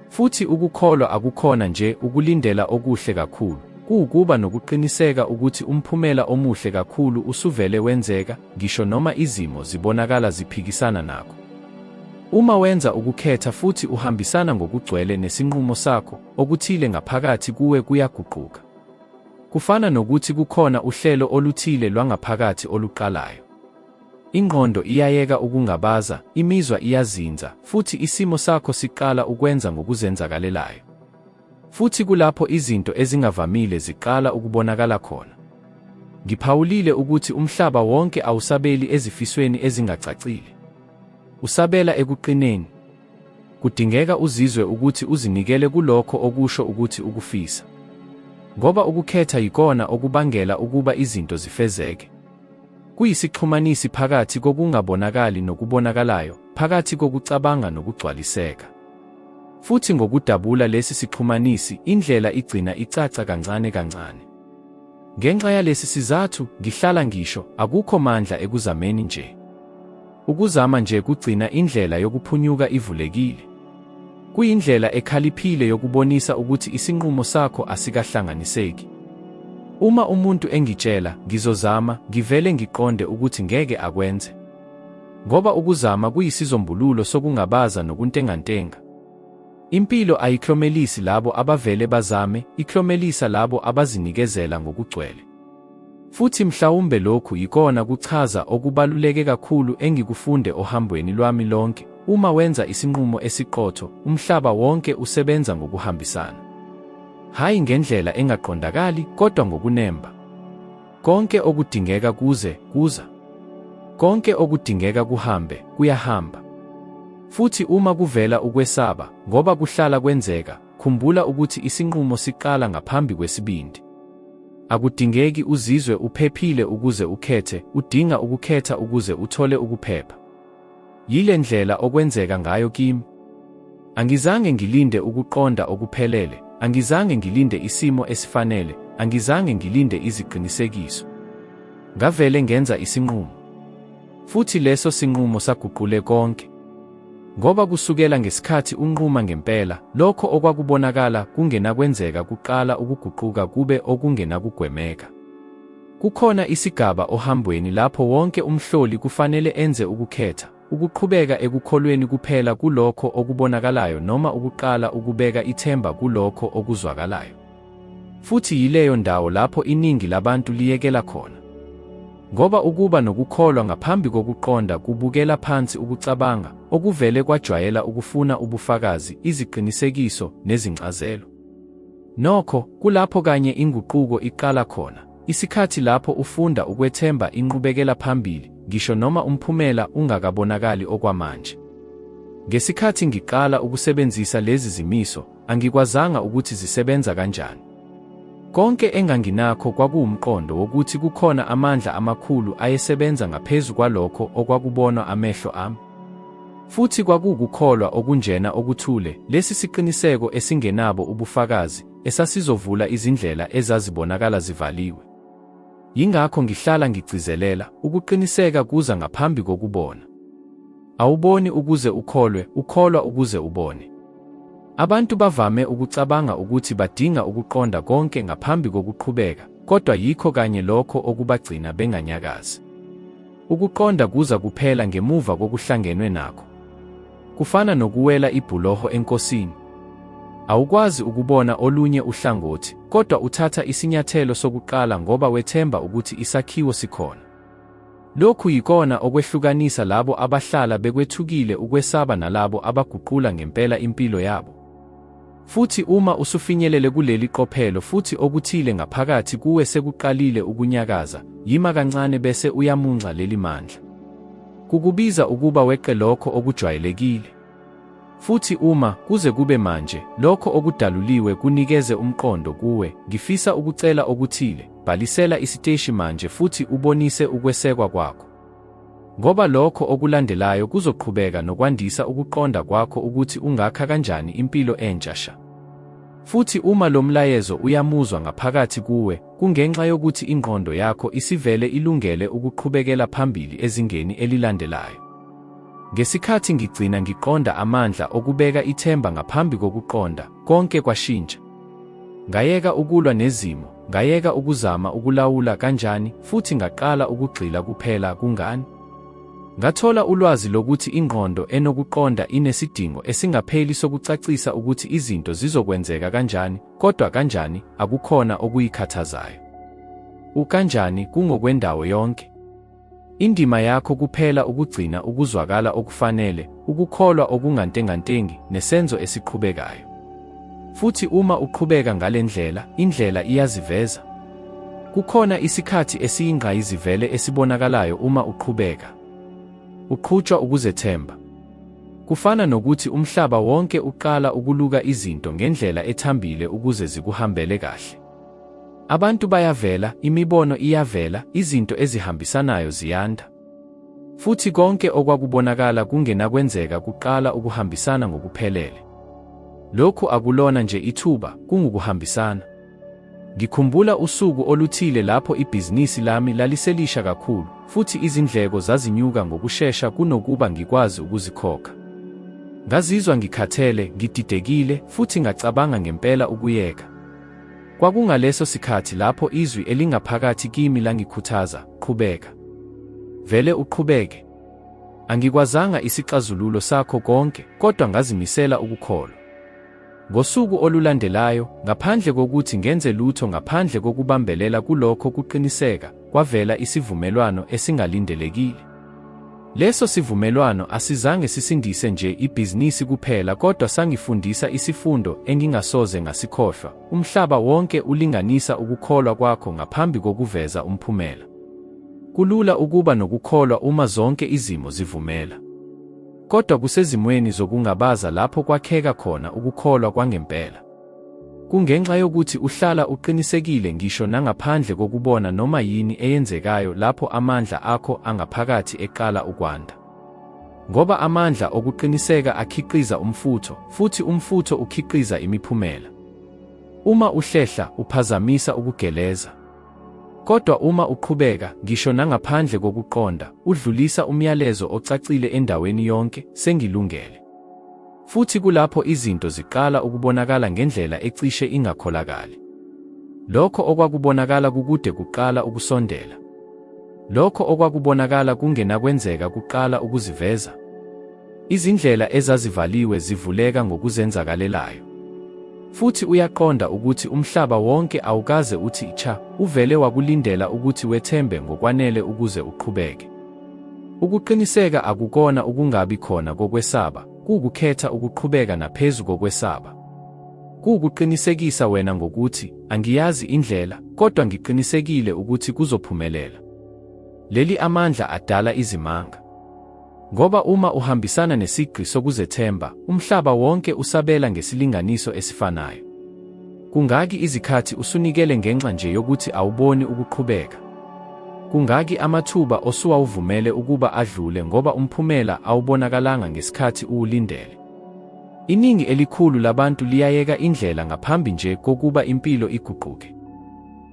Futhi ukukholwa akukhona nje ukulindela okuhle kakhulu, kuwukuba nokuqiniseka ukuthi umphumela omuhle kakhulu usuvele wenzeka, ngisho noma izimo zibonakala ziphikisana nakho. Uma wenza ukukhetha futhi uhambisana ngokugcwele nesinqumo sakho, okuthile ngaphakathi kuwe kuyaguquka. Kufana nokuthi kukhona uhlelo oluthile lwangaphakathi oluqalayo. Ingqondo iyayeka ukungabaza, imizwa iyazinza, futhi isimo sakho siqala ukwenza ngokuzenzakalelayo. Futhi kulapho izinto ezingavamile ziqala ukubonakala khona. Ngiphawulile ukuthi umhlaba wonke awusabeli ezifisweni ezingacacile. Usabela ekuqineni. Kudingeka uzizwe ukuthi uzinikele kulokho okusho ukuthi ukufisa. Ngoba ukukhetha yikona okubangela ukuba izinto zifezeke. Kuyisixhumanisi phakathi kokungabonakali nokubonakalayo, phakathi kokucabanga nokugcwaliseka. Futhi ngokudabula lesi sixhumanisi, indlela igcina icaca kancane kancane. Ngenxa yalesi sizathu, ngihlala ngisho, akukho mandla ekuzameni nje. Ukuzama nje kugcina indlela yokuphunyuka ivulekile. Kuyindlela ekhaliphile yokubonisa ukuthi isinqumo sakho asikahlanganiseki. Uma umuntu engitshela, ngizozama, ngivele ngiqonde ukuthi ngeke akwenze. Ngoba ukuzama kuyisizombululo sokungabaza nokuntengantenga. Impilo ayiklomelisi labo abavele bazame, iklomelisa labo abazinikezela ngokugcwele. Futhi mhlawumbe lokhu yikona kuchaza okubaluleke kakhulu engikufunde ohambweni lwami lonke, uma wenza isinqumo esiqotho, umhlaba wonke usebenza ngokuhambisana. Hhayi ngendlela engaqondakali, kodwa ngokunemba. Konke okudingeka kuze, kuza. Konke okudingeka kuhambe, kuyahamba. Futhi uma kuvela ukwesaba, ngoba kuhlala kwenzeka, khumbula ukuthi isinqumo siqala ngaphambi kwesibindi. Akudingeki uzizwe uphephile ukuze ukhethe, udinga ukukhetha ukuze uthole ukuphepha. Yile ndlela okwenzeka ngayo kimi. Angizange ngilinde ukuqonda okuphelele, angizange ngilinde isimo esifanele, angizange ngilinde iziqinisekiso. Ngavele ngenza isinqumo. Futhi leso sinqumo saguqule konke. Ngoba kusukela ngesikhathi unquma ngempela, lokho okwakubonakala kungenakwenzeka kuqala ukuguquka kube okungenakugwemeka. Kukhona isigaba ohambweni lapho wonke umhloli kufanele enze ukukhetha, ukuqhubeka ekukholweni kuphela kulokho okubonakalayo noma ukuqala ukubeka ithemba kulokho okuzwakalayo. Futhi yileyo ndawo lapho iningi labantu liyekela khona. Ngoba ukuba nokukholwa ngaphambi kokuqonda kubukela phansi ukucabanga, okuvele kwajwayela ukufuna ubufakazi, iziqinisekiso, nezincazelo. Nokho, kulapho kanye inguquko iqala khona, isikhathi lapho ufunda ukwethemba inqubekela phambili, ngisho noma umphumela ungakabonakali okwamanje. Ngesikhathi ngiqala ukusebenzisa lezi zimiso, angikwazanga ukuthi zisebenza kanjani. Konke enganginakho kwakuwumqondo wokuthi kukhona amandla amakhulu ayesebenza ngaphezu kwalokho okwakubonwa amehlo ami. Futhi kwakuwukukholwa okunjena okuthule, lesi siqiniseko esingenabo ubufakazi, esasizovula izindlela ezazibonakala zivaliwe. Yingakho ngihlala ngigcizelela, ukuqiniseka kuza ngaphambi kokubona. Awuboni ukuze ukholwe, ukholwa ukuze ubone. Abantu bavame ukucabanga ukuthi badinga ukuqonda konke ngaphambi kokuqhubeka, kodwa yikho kanye lokho okubagcina benganyakazi. Ukuqonda kuza kuphela ngemuva kokuhlangenwe nakho. Kufana nokuwela ibhuloho enkosini. Awukwazi ukubona olunye uhlangothi, kodwa uthatha isinyathelo sokuqala ngoba wethemba ukuthi isakhiwo sikhona. Lokhu yikona okwehlukanisa labo abahlala bekwethukile ukwesaba nalabo abaguqula ngempela impilo yabo. Futhi uma usufinyelele kuleli qophelo futhi okuthile ngaphakathi kuwe sekuqalile ukunyakaza, yima kancane bese uyamunca leli mandla. Kukubiza ukuba weqe lokho okujwayelekile. Futhi uma, kuze kube manje, lokho okudaluliwe kunikeze umqondo kuwe, ngifisa ukucela okuthile, bhalisela isiteshi manje futhi ubonise ukwesekwa kwakho. Ngoba lokho okulandelayo kuzoqhubeka nokwandisa ukuqonda kwakho ukuthi ungakha kanjani impilo entsha sha. Futhi uma lo mlayezo uyamuzwa ngaphakathi kuwe, kungenxa yokuthi ingqondo yakho isivele ilungele ukuqhubekela phambili ezingeni elilandelayo. Ngesikhathi ngigcina ngiqonda amandla okubeka ithemba ngaphambi kokuqonda, konke kwashintsha. Ngayeka ukulwa nezimo, ngayeka ukuzama ukulawula kanjani futhi ngaqala ukugxila kuphela kungani. Ngathola ulwazi lokuthi ingqondo enokuqonda inesidingo esingapheli sokucacisa ukuthi izinto zizokwenzeka kanjani, kodwa kanjani akukhona okuyikhathazayo. Ukanjani kungokwendawo yonke. Indima yakho kuphela ukugcina ukuzwakala okufanele, ukukholwa okungantengantengi, nesenzo esiqhubekayo. Futhi uma uqhubeka ngale ndlela, indlela iyaziveza. Kukhona isikhathi esiyingqayizivele esibonakalayo uma uqhubeka. Uqhutshwa ukuzethemba. Kufana nokuthi umhlaba wonke uqala ukuluka izinto ngendlela ethambile ukuze zikuhambele kahle. Abantu bayavela, imibono iyavela, izinto ezihambisanayo ziyanda. Futhi konke okwakubonakala kungenakwenzeka kuqala ukuhambisana ngokuphelele. Lokhu akulona nje ithuba, kungukuhambisana. Ngikhumbula usuku oluthile lapho ibhizinisi lami laliselisha kakhulu, futhi izindleko zazinyuka ngokushesha kunokuba ngikwazi ukuzikhokha. Ngazizwa ngikhathele, ngididekile, futhi ngacabanga ngempela ukuyeka. Kwakungaleso sikhathi lapho izwi elingaphakathi kimi langikhuthaza, Qhubeka. Vele uqhubeke. Angikwazanga isixazululo sakho konke, kodwa ngazimisela ukukholwa. Ngosuku olulandelayo, ngaphandle kokuthi ngenze lutho ngaphandle kokubambelela kulokho kuqiniseka, kwavela isivumelwano esingalindelekile. Leso sivumelwano asizange sisindise nje ibhizinisi kuphela kodwa sangifundisa isifundo engingasoze ngasikhohlwa, umhlaba wonke ulinganisa ukukholwa kwakho ngaphambi kokuveza umphumela. Kulula ukuba nokukholwa uma zonke izimo zivumela. Kodwa kusezimweni zokungabaza lapho kwakheka khona ukukholwa kwangempela. Kungenxa yokuthi uhlala uqinisekile ngisho nangaphandle kokubona noma yini eyenzekayo lapho amandla akho angaphakathi eqala ukwanda. Ngoba amandla okuqiniseka akhiqiza umfutho, futhi umfutho ukhiqiza imiphumela. Uma uhlehla, uphazamisa ukugeleza. Kodwa uma uqhubeka, ngisho nangaphandle kokuqonda, udlulisa umyalezo ocacile endaweni yonke, Sengilungele. Futhi kulapho izinto ziqala ukubonakala ngendlela ecishe ingakholakali. Lokho okwakubonakala kukude kuqala ukusondela. Lokho okwakubonakala kungenakwenzeka kuqala ukuziveza. Izindlela ezazivaliwe zivuleka ngokuzenzakalelayo. Futhi uyaqonda ukuthi umhlaba wonke awukaze uthi cha, uvele wakulindela ukuthi wethembe ngokwanele ukuze uqhubeke. Ukuqiniseka akukona ukungabi khona kokwesaba, kuwukukhetha ukuqhubeka naphezu kokwesaba. Kuwukuqinisekisa wena ngokuthi, angiyazi indlela, kodwa ngiqinisekile ukuthi kuzophumelela. Leli amandla adala izimanga. Ngoba uma uhambisana nesigqi sokuzethemba, umhlaba wonke usabela ngesilinganiso esifanayo. Kungaki izikhathi usunikele ngenxa nje yokuthi awuboni ukuqhubeka? Kungaki amathuba osuwawuvumele ukuba adlule ngoba umphumela awubonakalanga ngesikhathi uwulindele? Iningi elikhulu labantu liyayeka indlela ngaphambi nje kokuba impilo iguquke.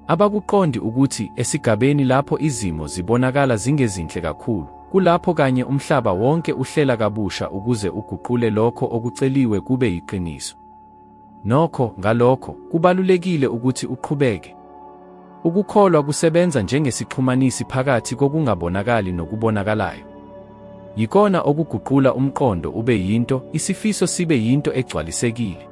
Abakuqondi ukuthi esigabeni lapho izimo zibonakala zingezinhle kakhulu, kulapho kanye umhlaba wonke uhlela kabusha ukuze uguqule lokho okuceliwe kube yiqiniso. Nokho, ngalokho, kubalulekile ukuthi uqhubeke. Ukukholwa kusebenza njengesixhumanisi phakathi kokungabonakali nokubonakalayo. Yikona okuguqula umqondo ube yinto, isifiso sibe yinto egcwalisekile.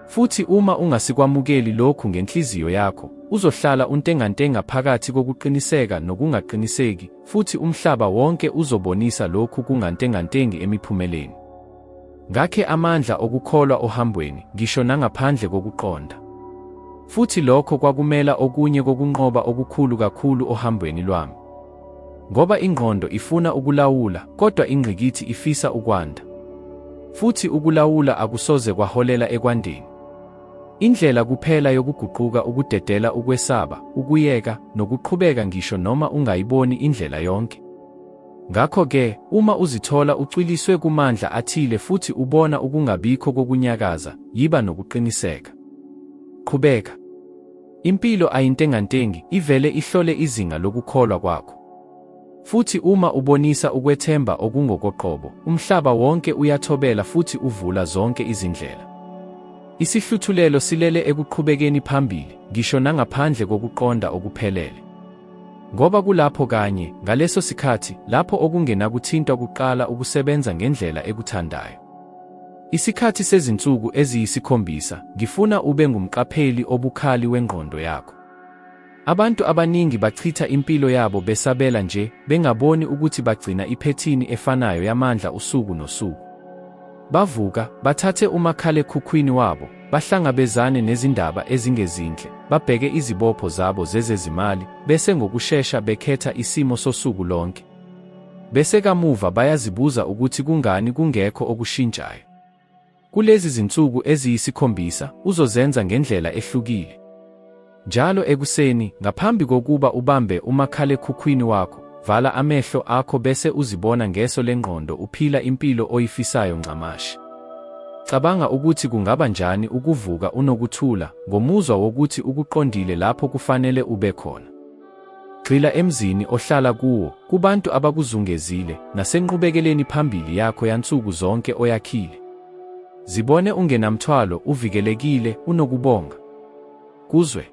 Futhi uma ungasikwamukeli lokhu ngenhliziyo yakho, uzohlala untengantenga phakathi kokuqiniseka nokungaqiniseki, futhi umhlaba wonke uzobonisa lokhu kungantengantengi emiphumeleni. Ngakhe amandla okukholwa ohambweni, ngisho nangaphandle kokuqonda. Futhi lokho kwakumela okunye kokunqoba okukhulu kakhulu ohambweni lwami. Ngoba ingqondo ifuna ukulawula, kodwa ingqikithi ifisa ukwanda. Futhi ukulawula akusoze kwaholela ekwandeni. Indlela kuphela yokuguquka ukudedela ukwesaba, ukuyeka, nokuqhubeka ngisho noma ungayiboni indlela yonke. Ngakho-ke, uma uzithola ucwiliswe kumandla athile futhi ubona ukungabikho kokunyakaza, yiba nokuqiniseka. Qhubeka. Impilo ayintengantengi, ivele ihlole izinga lokukholwa kwakho. Futhi uma ubonisa ukwethemba okungokoqobo, umhlaba wonke uyathobela futhi uvula zonke izindlela. Isihluthulelo silele ekuqhubekeni phambili, ngisho nangaphandle kokuqonda okuphelele. Ngoba kulapho kanye, ngaleso sikhathi, lapho okungenakuthintwa kuqala ukusebenza ngendlela ekuthandayo. Isikhathi sezinsuku eziyisikhombisa, ngifuna ube ngumqapheli obukhali wengqondo yakho. Abantu abaningi bachitha impilo yabo besabela nje, bengaboni ukuthi bagcina iphethini efanayo yamandla usuku nosuku. Bavuka, bathathe umakhalekhukhwini wabo, bahlangabezane nezindaba ezingezinhle, babheke izibopho zabo zezezimali, bese ngokushesha bekhetha isimo sosuku lonke. Bese kamuva bayazibuza ukuthi kungani kungekho okushintshayo. Kulezi zinsuku eziyisikhombisa, uzozenza ngendlela ehlukile. Njalo ekuseni, ngaphambi kokuba ubambe umakhalekhukhwini wakho, vala amehlo akho bese uzibona ngeso lengqondo uphila impilo oyifisayo ncamashi. Cabanga ukuthi kungaba njani ukuvuka unokuthula, ngomuzwa wokuthi ukuqondile lapho kufanele ube khona. Gxila emzini ohlala kuwo, kubantu abakuzungezile, nasenqubekeleni phambili yakho yansuku zonke oyakhile. Zibone ungenamthwalo, uvikelekile, unokubonga. Kuzwe.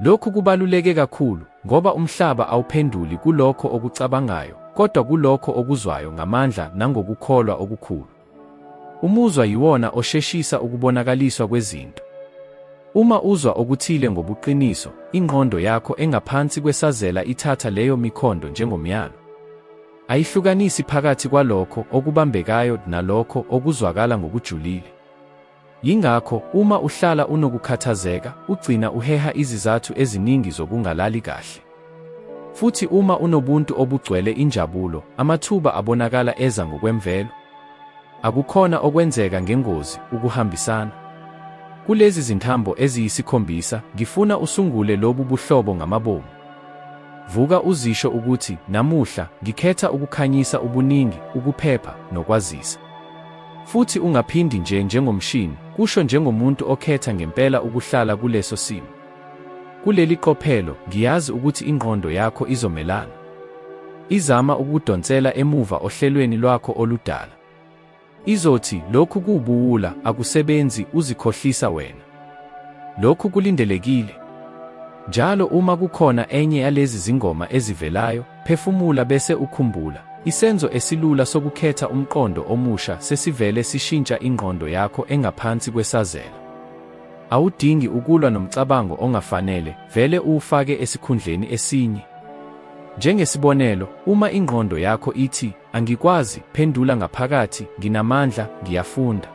Lokhu kubaluleke kakhulu, ngoba umhlaba awuphenduli kulokho okucabangayo, kodwa kulokho okuzwayo ngamandla nangokukholwa okukhulu. Umuzwa yiwona osheshisa ukubonakaliswa kwezinto. Uma uzwa okuthile ngobuqiniso, ingqondo yakho engaphansi kwesazela ithatha leyo mikhondo njengomyalo. Ayihlukanisi phakathi kwalokho okubambekayo nalokho okuzwakala ngokujulile. Yingakho, uma uhlala unokukhathazeka, ugcina uheha izizathu eziningi zokungalali kahle. Futhi uma unobuntu obugcwele injabulo, amathuba abonakala eza ngokwemvelo. Akukhona okwenzeka ngengozi, ukuhambisana. Kulezi zintambo eziyisikhombisa, ngifuna usungule lobu buhlobo ngamabomu. Vuka uzisho ukuthi, Namuhla, ngikhetha ukukhanyisa ubuningi, ukuphepha, nokwazisa. Futhi ungaphindi nje njengomshini, kusho njengomuntu okhetha ngempela ukuhlala kuleso simo. Kuleli qophelo, ngiyazi ukuthi ingqondo yakho izomelana. Izama ukukudonsela emuva ohlelweni lwakho oludala. Izothi, lokhu kuwubuwula, akusebenzi, uzikhohlisa wena. Lokhu kulindelekile. Njalo uma kukhona enye yalezi zingoma ezivelayo, phefumula bese ukhumbula, isenzo esilula sokukhetha umqondo omusha sesivele sishintsha ingqondo yakho engaphansi kwesazela. Awudingi ukulwa nomcabango ongafanele, vele uwufake esikhundleni esinye. Njengesibonelo, uma ingqondo yakho ithi, Angikwazi, phendula ngaphakathi, Nginamandla, ngiyafunda.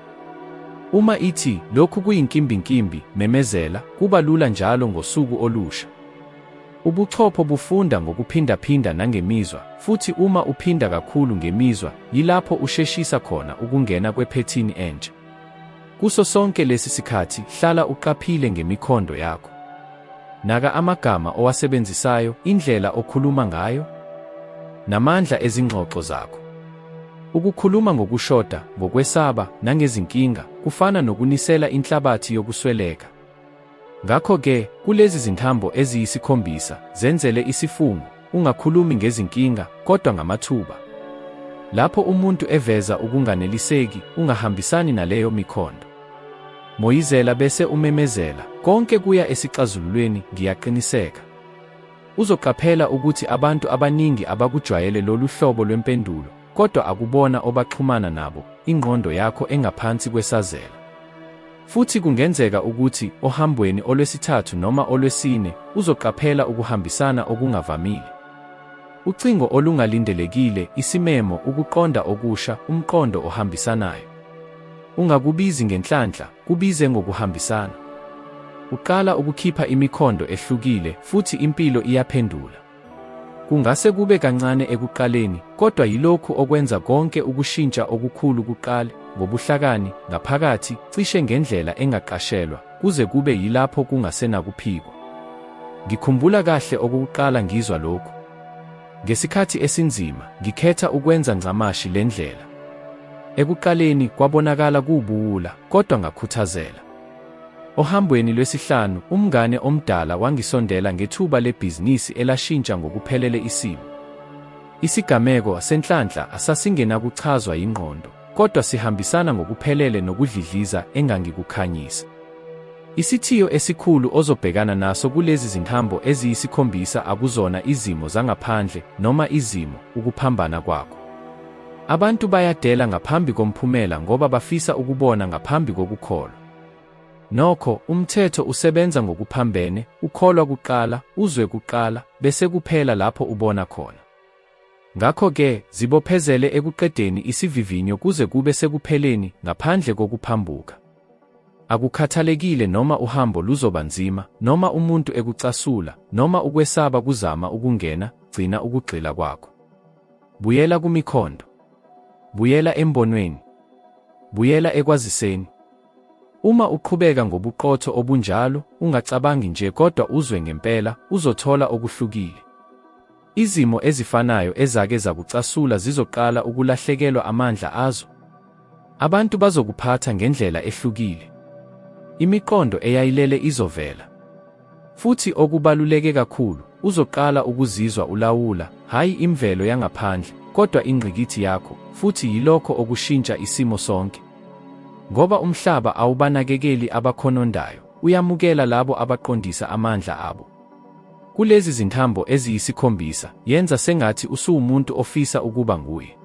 Uma ithi, Lokhu kuyinkimbinkimbi, memezela, Kuba lula njalo ngosuku olusha. Ubuchopho bufunda ngokuphindaphinda nangemizwa, futhi uma uphinda kakhulu ngemizwa, yilapho usheshisa khona ukungena kwephethini entsha. Kuso sonke lesi sikhathi, hlala uqaphile ngemikhondo yakho. Naka amagama owasebenzisayo, indlela okhuluma ngayo, namandla ezingxoxo zakho. Ukukhuluma ngokushoda, ngokwesaba, nangezinkinga, kufana nokunisela inhlabathi yokusweleka. Ngakho-ke, kulezi zintambo eziyisikhombisa, zenzele isifungo, ungakhulumi ngezinkinga, kodwa ngamathuba. Lapho umuntu eveza ukunganeliseki, ungahambisani naleyo mikhondo. Moyizela bese umemezela, Konke kuya esixazululweni, ngiyaqiniseka. Uzoqaphela ukuthi abantu abaningi abakujwayele lolu hlobo lwempendulo, kodwa akubona obaxhumana nabo, ingqondo yakho engaphansi kwesazela. Futhi kungenzeka ukuthi, ohambweni olwesithathu noma olwesine, uzoqaphela ukuhambisana okungavamile. Ucingo olungalindelekile, isimemo, ukuqonda okusha, umqondo ohambisanayo. Ungakubizi ngenhlanhla, kubize ngokuhambisana. Uqala ukukhipha imikhondo ehlukile, futhi impilo iyaphendula. Kungase kube kancane ekuqaleni, kodwa yilokhu okwenza konke ukushintsha okukhulu kuqale, ngobuhlakani, ngaphakathi, cishe ngendlela engaqashelwa, kuze kube yilapho kungasenakuphikwa. Ngikhumbula kahle okokuqala ngizwa lokhu. Ngesikhathi esinzima, ngikhetha ukwenza ncamashi le ndlela. Ekuqaleni, kwabonakala kuwubuwula, kodwa ngakhuthazela. Ohambweni lwesihlanu, umngane omdala wangisondela ngethuba lebhizinisi elashintsha ngokuphelele isimo. Isigameko senhlanhla sasingenakuchazwa yingqondo, kodwa sihambisana ngokuphelele nokudlidliza engangikukhanyisa. Isithiyo esikhulu ozobhekana naso kulezi zintambo eziyisikhombisa akuzona izimo zangaphandle noma izimo, ukuphambana kwakho. Abantu bayadela ngaphambi komphumela ngoba bafisa ukubona ngaphambi kokukholwa. Nokho, umthetho usebenza ngokuphambene, ukholwa kuqala, uzwe kuqala, bese kuphela lapho ubona khona. Ngakho-ke, zibophezele ekuqedeni isivivinyo kuze kube sekupheleni, ngaphandle kokuphambuka. Akukhathalekile noma uhambo luzoba nzima, noma umuntu ekucasula, noma ukwesaba kuzama ukungena, gcina ukugxila kwakho. Buyela kumikhondo. Buyela embonweni. Buyela ekwaziseni. Uma uqhubeka ngobuqotho obunjalo, ungacabangi nje kodwa uzwe ngempela, uzothola okuhlukile. Izimo ezifanayo ezake zakucasula zizoqala ukulahlekelwa amandla azo. Abantu bazokuphatha ngendlela ehlukile. Imiqondo eyayilele izovela. Futhi okubaluleke kakhulu, uzoqala ukuzizwa ulawula, hhayi imvelo yangaphandle, kodwa ingqikithi yakho, futhi yilokho okushintsha isimo sonke. Ngoba umhlaba awubanakekeli abakhonondayo, uyamukela labo abaqondisa amandla abo. Kulezi zintambo eziyisikhombisa, yenza sengathi usuwumuntu ofisa ukuba nguye.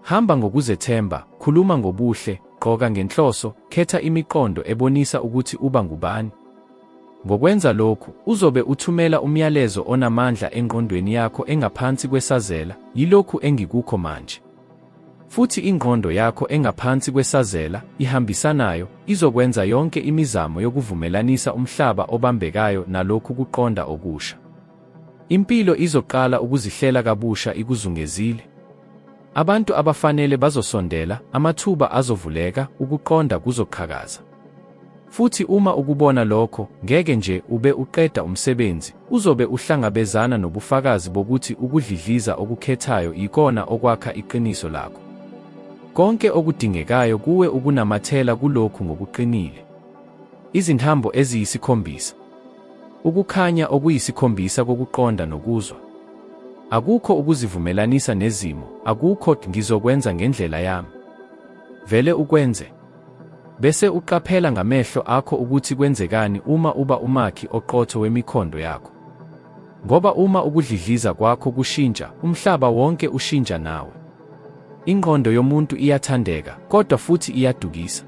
Hamba ngokuzethemba, khuluma ngobuhle, gqoka ngenhloso, khetha imiqondo ebonisa ukuthi uba ngubani. Ngokwenza lokhu, uzobe uthumela umyalezo onamandla engqondweni yakho engaphansi kwesazela, Yilokhu engikukho manje. Futhi ingqondo yakho engaphansi kwesazela, ihambisanayo, izokwenza yonke imizamo yokuvumelanisa umhlaba obambekayo nalokhu kuqonda okusha. Impilo izoqala ukuzihlela kabusha ikuzungezile. Abantu abafanele bazosondela, amathuba azovuleka, ukuqonda kuzoqhakaza. Futhi uma ukubona lokho, ngeke nje ube uqeda umsebenzi, uzobe uhlangabezana nobufakazi bokuthi ukudlidliza okukhethayo yikona okwakha iqiniso lakho. Konke okudingekayo kuwe ukunamathela kulokhu ngokuqinile. Izintambo eziyisikhombisa. Ukukhanya okuyisikhombisa kokuqonda nokuzwa. Akukho ukuzivumelanisa nezimo, akukho ngizokwenza ngendlela yami. Vele ukwenze. Bese uqaphela ngamehlo akho ukuthi kwenzekani uma uba umakhi oqotho wemikhondo yakho. Ngoba uma ukudlidliza kwakho kushintsha, umhlaba wonke ushintsha nawe. Ingqondo yomuntu iyathandeka, kodwa futhi iyadukisa.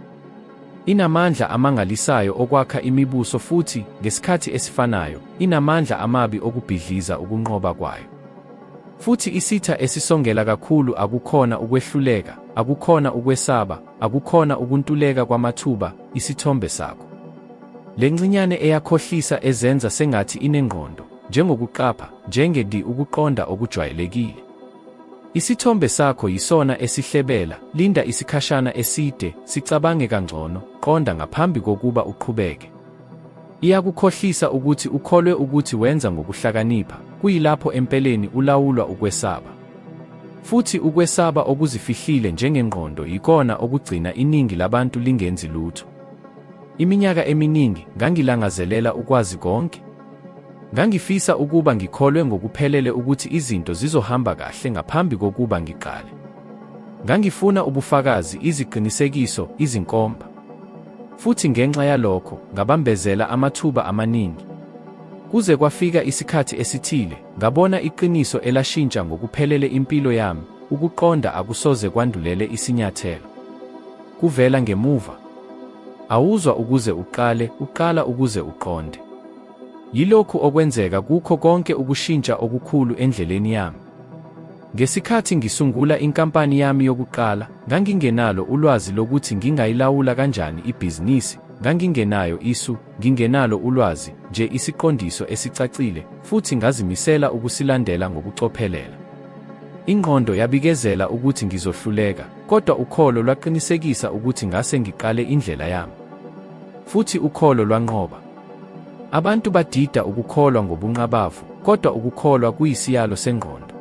Inamandla amangalisayo okwakha imibuso futhi, ngesikhathi esifanayo, inamandla amabi okubhidliza ukunqoba kwayo. Futhi isitha esisongela kakhulu akukhona ukwehluleka, akukhona ukwesaba, akukhona ukuntuleka kwamathuba, isithombe sakho. Le ncinyane eyakhohlisa ezenza sengathi inengqondo, njengokuqapha, njenge di ukuqonda okujwayelekile. Isithombe sakho yisona esihlebela, linda isikhashana eside, sicabange kangcono, qonda ngaphambi kokuba uqhubeke. Iyakukhohlisa ukuthi ukholwe ukuthi wenza ngokuhlakanipha, kuyilapho empeleni ulawulwa ukwesaba. Futhi ukwesaba okuzifihlile njengengqondo yikona okugcina iningi labantu lingenzi lutho. Iminyaka eminingi, ngangilangazelela ukwazi konke. Ngangifisa ukuba ngikholwe ngokuphelele ukuthi izinto zizohamba kahle ngaphambi kokuba ngiqale. Ngangifuna ubufakazi, iziqinisekiso, izinkomba. Futhi ngenxa yalokho, ngabambezela amathuba amaningi. Kuze kwafika isikhathi esithile, ngabona iqiniso elashintsha ngokuphelele impilo yami, ukuqonda akusoze kwandulele isinyathelo. Kuvela ngemuva. Awuzwa ukuze uqale, uqala ukuze uqonde. Yilokhu okwenzeka kukho konke ukushintsha okukhulu endleleni yami. Ngesikhathi ngisungula inkampani yami yokuqala, ngangingenalo ulwazi lokuthi ngingayilawula kanjani ibhizinisi, ngangingenayo isu, ngingenalo ulwazi, nje isiqondiso esicacile, futhi ngazimisela ukusilandela ngokucophelela. Ingqondo yabikezela ukuthi ngizohluleka, kodwa ukholo lwaqinisekisa ukuthi ngase ngiqale indlela yami. Futhi ukholo lwanqoba. Abantu badida ukukholwa ngobunqabavu, kodwa ukukholwa kuyisiyalo sengqondo.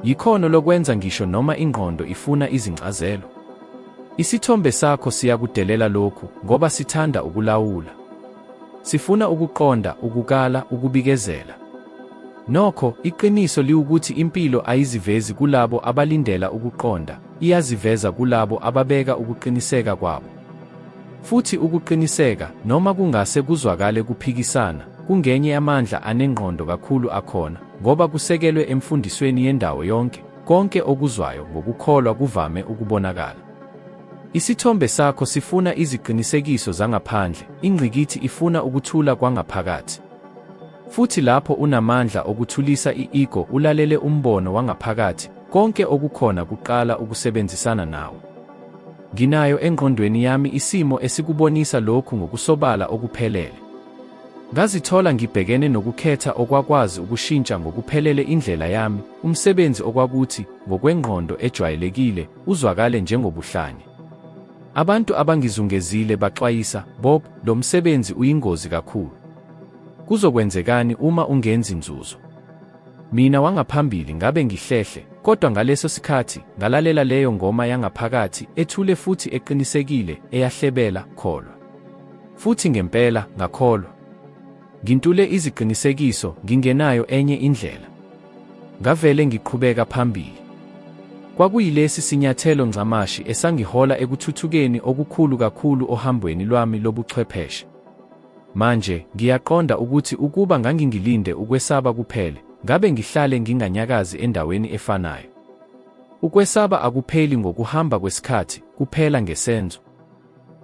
Yikhono lokwenza ngisho noma ingqondo ifuna izincazelo. Isithombe sakho siyakudelela lokhu ngoba sithanda ukulawula. Sifuna ukuqonda, ukukala, ukubikezela. Nokho, iqiniso liwukuthi impilo ayizivezi kulabo abalindela ukuqonda, iyaziveza kulabo ababeka ukuqiniseka kwabo. Futhi ukuqiniseka, noma kungase kuzwakale kuphikisana, kungenye yamandla anengqondo kakhulu akhona, ngoba kusekelwe emfundisweni yendawo yonke, konke okuzwayo ngokukholwa kuvame ukubonakala. Isithombe sakho sifuna iziqinisekiso zangaphandle, ingqikithi ifuna ukuthula kwangaphakathi. Futhi lapho unamandla okuthulisa i-ego ulalele umbono wangaphakathi, konke okukhona kuqala ukusebenzisana nawe. Nginayo engqondweni yami isimo esikubonisa lokhu ngokusobala okuphelele. Ngazithola ngibhekene nokukhetha okwakwazi ukushintsha ngokuphelele indlela yami, umsebenzi okwakuthi, ngokwengqondo ejwayelekile, uzwakale njengobuhlanya. Abantu abangizungezile baxwayisa, Bob, lo msebenzi uyingozi kakhulu. Kuzokwenzekani uma ungenzi nzuzo? Mina wangaphambili ngabe ngihlehle, kodwa ngaleso sikhathi, ngalalela leyo ngoma yangaphakathi, ethule futhi eqinisekile, eyahlebela, Kholwa. Futhi ngempela, ngakholwa. Ngintule iziqinisekiso, ngingenayo enye indlela. Ngavele ngiqhubeka phambili. Kwakuyilesi sinyathelo ncamashi esangihola ekuthuthukeni okukhulu kakhulu ohambweni lwami lobuchwepheshe. Manje, ngiyaqonda ukuthi ukuba ngangingilinde ukwesaba kuphele, ngabe ngihlale nginganyakazi endaweni efanayo. Ukwesaba akupheli ngokuhamba kwesikhathi, kuphela ngesenzo.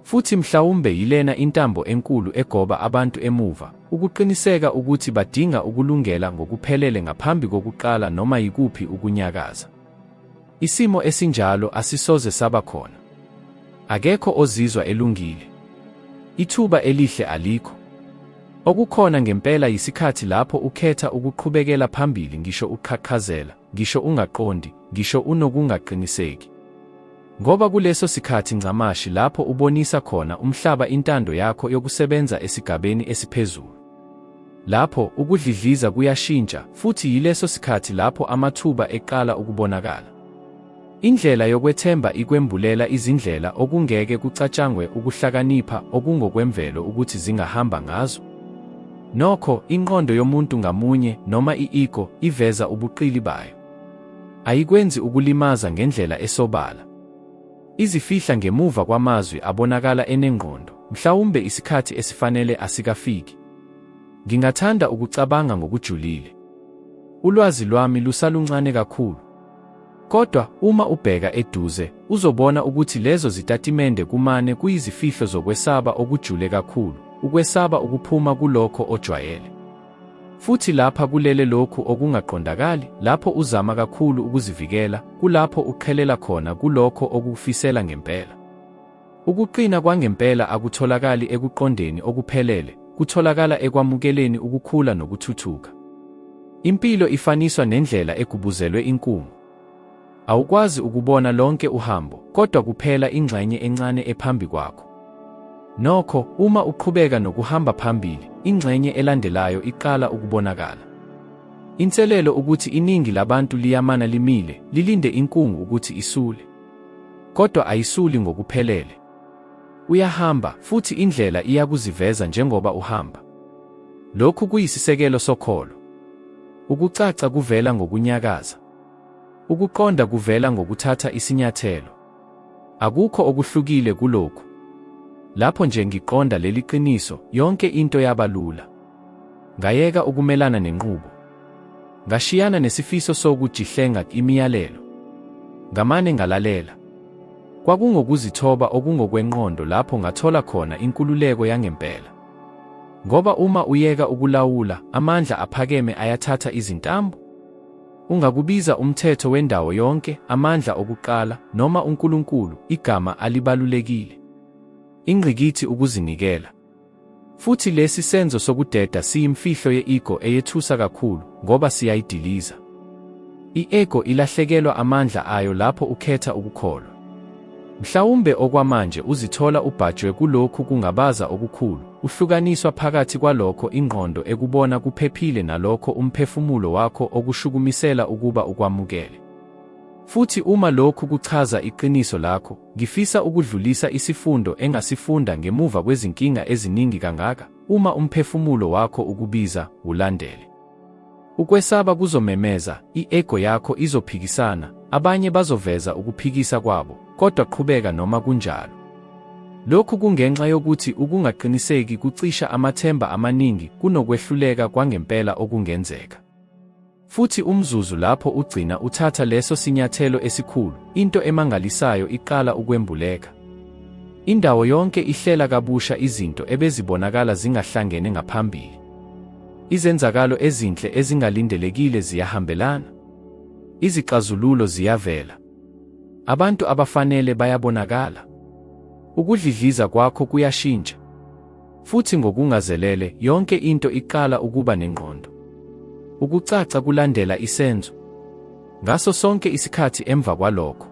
Futhi mhlawumbe yilena intambo enkulu egoba abantu emuva, ukuqiniseka ukuthi badinga ukulungela ngokuphelele ngaphambi kokuqala noma yikuphi ukunyakaza. Isimo esinjalo asisoze saba khona. Akekho ozizwa elungile. Ithuba elihle alikho. Okukhona ngempela yisikhathi lapho ukhetha ukuqhubekela phambili ngisho uqhaqhazela, ngisho ungaqondi, ngisho unokungaqiniseki. Ngoba kuleso sikhathi ncamashi lapho ubonisa khona umhlaba intando yakho yokusebenza esigabeni esiphezulu. Lapho, ukudlidliza kuyashintsha, futhi yileso sikhathi lapho amathuba eqala ukubonakala. Indlela yokwethemba ikwembulela izindlela okungeke kucatshangwe ukuhlakanipha okungokwemvelo ukuthi zingahamba ngazo. Nokho, ingqondo yomuntu ngamunye, noma i-ego, iveza ubuqili bayo. Ayikwenzi ukulimaza ngendlela esobala. Izifihla ngemuva kwamazwi abonakala enengqondo, mhlawumbe isikhathi esifanele asikafiki. Ngingathanda ukucabanga ngokujulile. Ulwazi lwami lusaluncane kakhulu. Kodwa, uma ubheka eduze, uzobona ukuthi lezo zitatimende kumane kuyizifihlo zokwesaba okujule kakhulu, ukwesaba ukuphuma kulokho ojwayele. Futhi lapha kulele lokhu okungaqondakali, lapho uzama kakhulu ukuzivikela, kulapho uqhelela khona kulokho okukufisela ngempela. Ukuqina kwangempela akutholakali ekuqondeni okuphelele, kutholakala ekwamukeleni ukukhula nokuthuthuka. Impilo ifaniswa nendlela egubuzelwe inkungu. Awukwazi ukubona lonke uhambo, kodwa kuphela ingxenye encane ephambi kwakho. Nokho, uma uqhubeka nokuhamba phambili, ingxenye elandelayo iqala ukubonakala. Inselelo ukuthi iningi labantu liyamana limile, lilinde inkungu ukuthi isule. Kodwa ayisuli ngokuphelele. Uyahamba, futhi indlela iyakuziveza njengoba uhamba. Lokhu kuyisisekelo sokholo. Ukucaca kuvela ngokunyakaza. Ukuqonda kuvela ngokuthatha isinyathelo. Akukho okuhlukile kulokhu. Lapho nje ngiqonda leli qiniso, yonke into yaba lula. Ngayeka ukumelana nenqubo. Ngashiyana nesifiso sokujihlenga imiyalelo. Ngamane ngalalela. Kwakungokuzithoba okungokwenqondo lapho ngathola khona inkululeko yangempela. Ngoba uma uyeka ukulawula, amandla aphakeme ayathatha izintambo. Ungakubiza umthetho wendawo yonke, amandla okuqala, noma uNkulunkulu, igama alibalulekile. Ingqikithi ukuzinikela. Futhi lesi senzo sokudeda siyimfihlo ye-ego eyethusa kakhulu, ngoba siyayidiliza. I-ego ilahlekelwa amandla ayo lapho ukhetha ukukholwa. Mhlawumbe okwamanje uzithola ubhajwe kulokhu kungabaza okukhulu, uhlukaniswa phakathi kwalokho ingqondo ekubona kuphephile nalokho umphefumulo wakho okushukumisela ukuba ukwamukele. Futhi uma lokhu kuchaza iqiniso lakho, ngifisa ukudlulisa isifundo engasifunda ngemuva kwezinkinga eziningi kangaka, uma umphefumulo wakho ukubiza, wulandele. Ukwesaba kuzomemeza, i-ego yakho izophikisana, abanye bazoveza ukuphikisa kwabo, kodwa qhubeka noma kunjalo. Lokhu kungenxa yokuthi ukungaqiniseki kucisha amathemba amaningi kunokwehluleka kwangempela okungenzeka. Futhi umzuzu lapho ugcina uthatha leso sinyathelo esikhulu, into emangalisayo iqala ukwembuleka. Indawo yonke ihlela kabusha izinto ebezibonakala zingahlangene ngaphambili. Izenzakalo ezinhle ezingalindelekile ziyahambelana. Izixazululo ziyavela. Abantu abafanele bayabonakala. Ukudlidliza kwakho kuyashintsha. Futhi ngokungazelele, yonke into iqala ukuba nengqondo. Ukucaca kulandela isenzo. Ngaso sonke isikhathi emva kwalokho.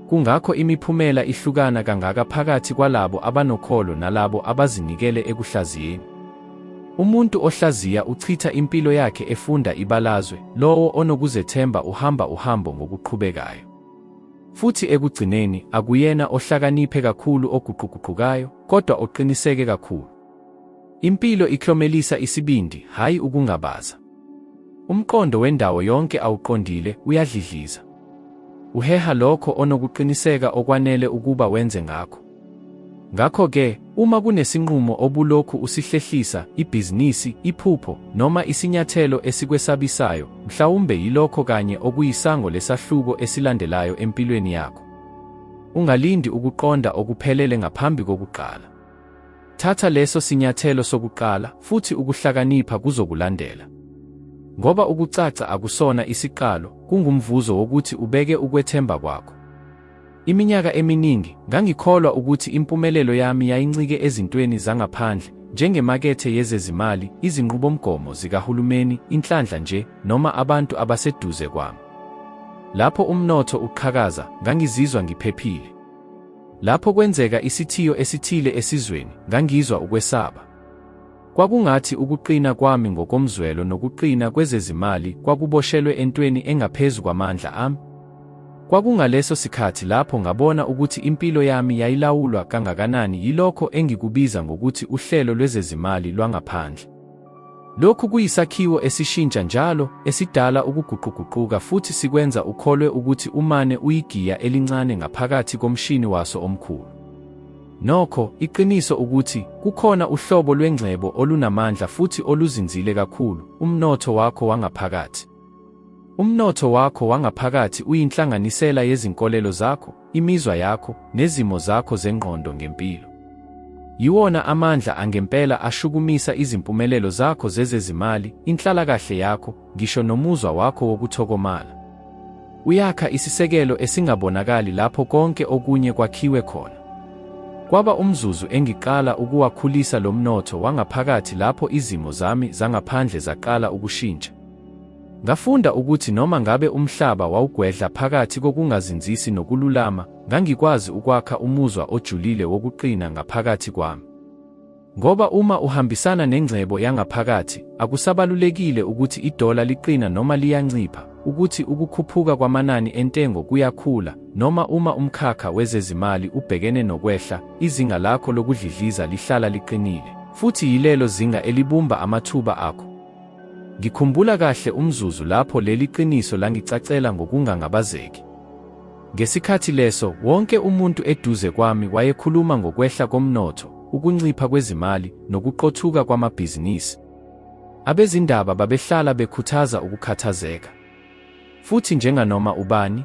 Kungakho imiphumela ihlukana kangaka phakathi kwalabo abanokholo nalabo abazinikele ekuhlaziyeni. Umuntu ohlaziya uchitha impilo yakhe efunda ibalazwe, lowo onokuzethemba uhamba uhambo ngokuqhubekayo. Futhi ekugcineni, akuyena ohlakaniphe kakhulu oguquguqukayo, kodwa oqiniseke kakhulu. Impilo iklomelisa isibindi, hhayi ukungabaza. Umqondo wendawo yonke awuqondile uyadlidliza. Uheha lokho onokuqiniseka okwanele ukuba wenze ngakho. Ngakho-ke, uma kunesinqumo obulokhu usihlehlisa, ibhizinisi, iphupho, noma isinyathelo esikwesabisayo, mhlawumbe yilokho kanye okuyisango lesahluko esilandelayo empilweni yakho. Ungalindi ukuqonda okuphelele ngaphambi kokuqala. Thatha leso sinyathelo sokuqala, futhi ukuhlakanipha kuzokulandela. Ngoba ukucaca akusona isiqalo, kungumvuzo wokuthi ubeke ukwethemba kwakho. Iminyaka eminingi, ngangikholwa ukuthi impumelelo yami yayincike ezintweni zangaphandle, njengemakethe yezezimali, izinqubomgomo zikahulumeni, inhlanhla nje, noma abantu abaseduze kwami. Lapho umnotho uqhakaza, ngangizizwa ngiphephile. Lapho kwenzeka isithiyo esithile esizweni, ngangizwa ukwesaba. Kwakungathi ukuqina kwami ngokomzwelo nokuqina kwezezimali kwakuboshelwe entweni engaphezu kwamandla ami. Kwakungaleso sikhathi lapho ngabona ukuthi impilo yami yayilawulwa kangakanani yilokho engikubiza ngokuthi uhlelo lwezezimali lwangaphandle. Lokhu kuyisakhiwo esishintsha njalo, esidala ukuguquguquka futhi sikwenza ukholwe ukuthi umane uyigiya elincane ngaphakathi komshini waso omkhulu. Nokho, iqiniso ukuthi, kukhona uhlobo lwengcebo olunamandla futhi oluzinzile kakhulu, umnotho wakho wangaphakathi. Umnotho wakho wangaphakathi uyinhlanganisela yezinkolelo zakho, imizwa yakho, nezimo zakho zengqondo ngempilo. Yiwona amandla angempela ashukumisa izimpumelelo zakho zezezimali, inhlalakahle yakho, ngisho nomuzwa wakho wokuthokomala. Uyakha isisekelo esingabonakali lapho konke okunye kwakhiwe khona. Kwaba umzuzu engiqala ukuwakhulisa lo mnotho wangaphakathi lapho izimo zami zangaphandle zaqala ukushintsha. Ngafunda ukuthi noma ngabe umhlaba wawugwedla phakathi kokungazinzisi nokululama, ngangikwazi ukwakha umuzwa ojulile wokuqina ngaphakathi kwami. Ngoba uma uhambisana nengcebo yangaphakathi, akusabalulekile ukuthi idola liqina noma liyancipha, ukuthi ukukhuphuka kwamanani entengo kuyakhula, noma uma umkhakha wezezimali ubhekene nokwehla, izinga lakho lokudlidliza lihlala liqinile, futhi yilelo zinga elibumba amathuba akho. Ngikhumbula kahle umzuzu lapho leli qiniso langicacela ngokungangabazeki. Ngesikhathi leso, wonke umuntu eduze kwami wayekhuluma ngokwehla komnotho, ukuncipha kwezimali, nokuqothuka kwamabhizinisi. Abezindaba babehlala bekhuthaza ukukhathazeka. Futhi njenganoma ubani,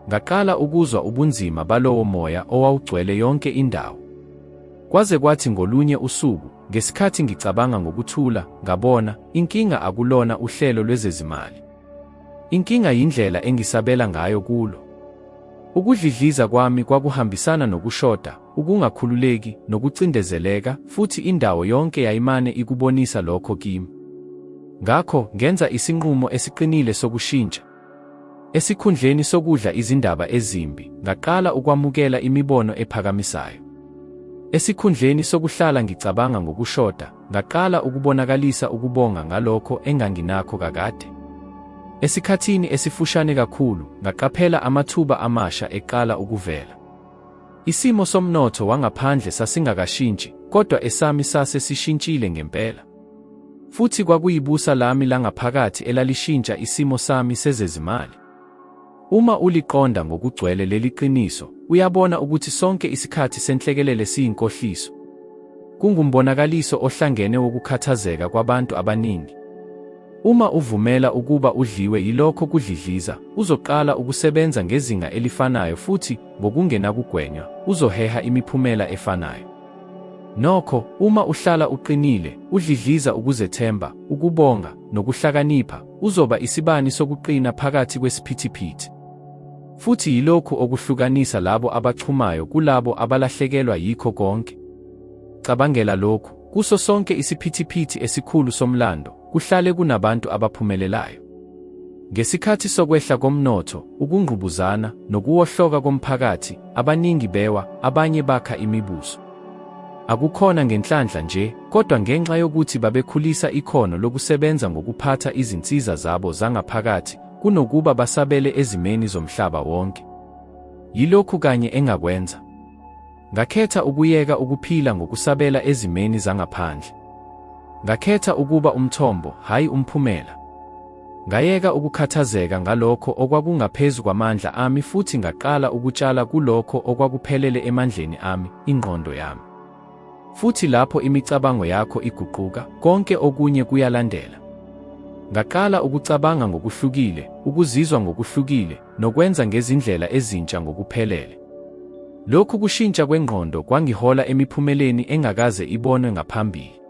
ngaqala ukuzwa ubunzima balowo moya owawugcwele yonke indawo. Kwaze kwathi ngolunye usuku, ngesikhathi ngicabanga ngokuthula, ngabona, inkinga akulona uhlelo lwezezimali. Inkinga yindlela engisabela ngayo kulo. Ukudlidliza kwami kwakuhambisana nokushoda, ukungakhululeki, nokucindezeleka, futhi indawo yonke yayimane ikubonisa lokho kimi. Ngakho, ngenza isinqumo esiqinile sokushintsha. Esikhundleni sokudla izindaba ezimbi, ngaqala ukwamukela imibono ephakamisayo. Esikhundleni sokuhlala ngicabanga ngokushoda, ngaqala ukubonakalisa ukubonga ngalokho enganginakho kakade. Esikhathini esifushane kakhulu, ngaqaphela amathuba amasha eqala ukuvela. Isimo somnotho wangaphandle sasingakashintshi, kodwa esami sase sishintshile ngempela. Futhi kwakuyibusa lami langaphakathi elalishintsha isimo sami sezezimali. Uma uliqonda ngokugcwele leli qiniso, uyabona ukuthi sonke isikhathi senhlekelele siyinkohliso. Kungumbonakaliso ohlangene wokukhathazeka kwabantu abaningi. Uma uvumela ukuba udliwe yilokho kudlidliza, uzoqala ukusebenza ngezinga elifanayo futhi, ngokungenakugwenywa, uzoheha imiphumela efanayo. Nokho, uma uhlala uqinile, udlidliza ukuzethemba, ukubonga, nokuhlakanipha, uzoba isibani sokuqina phakathi kwesiphithiphithi. Futhi yilokhu okuhlukanisa labo abachumayo kulabo abalahlekelwa yikho konke. Cabangela lokhu, kuso sonke isiphithiphithi esikhulu somlando, kuhlale kunabantu abaphumelelayo. Ngesikhathi sokwehla komnotho, ukungqubuzana, nokuwohloka komphakathi, abaningi bewa, abanye bakha imibuso. Akukhona ngenhlanhla nje, kodwa ngenxa yokuthi babekhulisa ikhono lokusebenza ngokuphatha izinsiza zabo zangaphakathi kunokuba basabele ezimeni zomhlaba wonke. Yilokhu kanye engakwenza. Ngakhetha ukuyeka ukuphila ngokusabela ezimeni zangaphandle. Ngakhetha ukuba umthombo, hhayi umphumela. Ngayeka ukukhathazeka ngalokho okwakungaphezu kwamandla ami futhi ngaqala ukutshala kulokho okwakuphelele emandleni ami, ingqondo yami. Futhi lapho imicabango yakho iguquka, konke okunye kuyalandela. Ngaqala ukucabanga ngokuhlukile, ukuzizwa ngokuhlukile, nokwenza ngezindlela ezintsha ngokuphelele. Lokhu kushintsha kwengqondo kwangihola emiphumeleni engakaze ibonwe ngaphambili.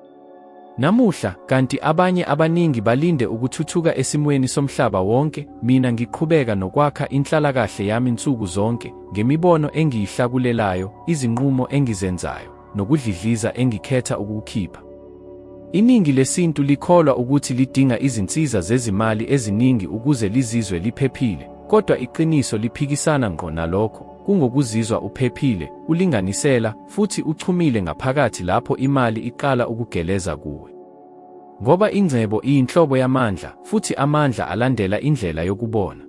Namuhla, kanti abanye abaningi balinde ukuthuthuka esimweni somhlaba wonke, mina ngiqhubeka nokwakha inhlalakahle yami nsuku zonke, ngemibono engiyihlakulelayo, izinqumo engizenzayo, nokudlidliza engikhetha ukukukhipha. Iningi lesintu likholwa ukuthi lidinga izinsiza zezimali eziningi ukuze lizizwe liphephile, kodwa iqiniso liphikisana ngqo nalokho, kungokuzizwa uphephile, ulinganisela, futhi uchumile ngaphakathi lapho imali iqala ukugeleza kuwe. Ngoba ingcebo iyinhlobo yamandla, futhi amandla alandela indlela yokubona.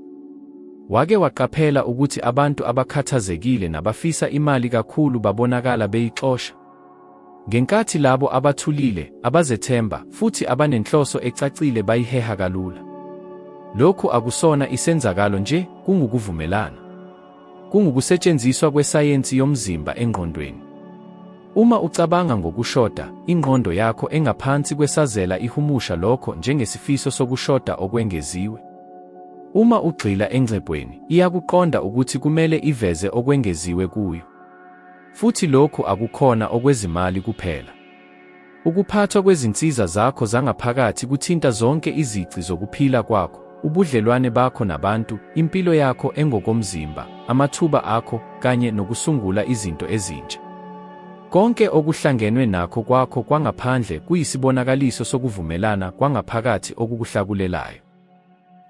Wake waqaphela ukuthi abantu abakhathazekile nabafisa imali kakhulu babonakala beyixosha? Ngenkathi labo abathulile, abazethemba, futhi abanenhloso ecacile bayiheha kalula. Lokhu akusona isenzakalo nje, kungukuvumelana. Kungukusetshenziswa kwesayensi yomzimba engqondweni. Uma ucabanga ngokushoda, ingqondo yakho engaphansi kwesazela ihumusha lokho njengesifiso sokushoda okwengeziwe. Uma ugxila engcebweni, iyakuqonda ukuthi kumele iveze okwengeziwe kuyo. Futhi lokhu akukhona okwezimali kuphela. Ukuphathwa kwezinsiza zakho zangaphakathi kuthinta zonke izici zokuphila kwakho, ubudlelwane bakho nabantu, impilo yakho engokomzimba, amathuba akho, kanye nokusungula izinto ezintsha. Konke okuhlangenwe nakho kwakho kwangaphandle kuyisibonakaliso sokuvumelana kwangaphakathi okukuhlakulelayo.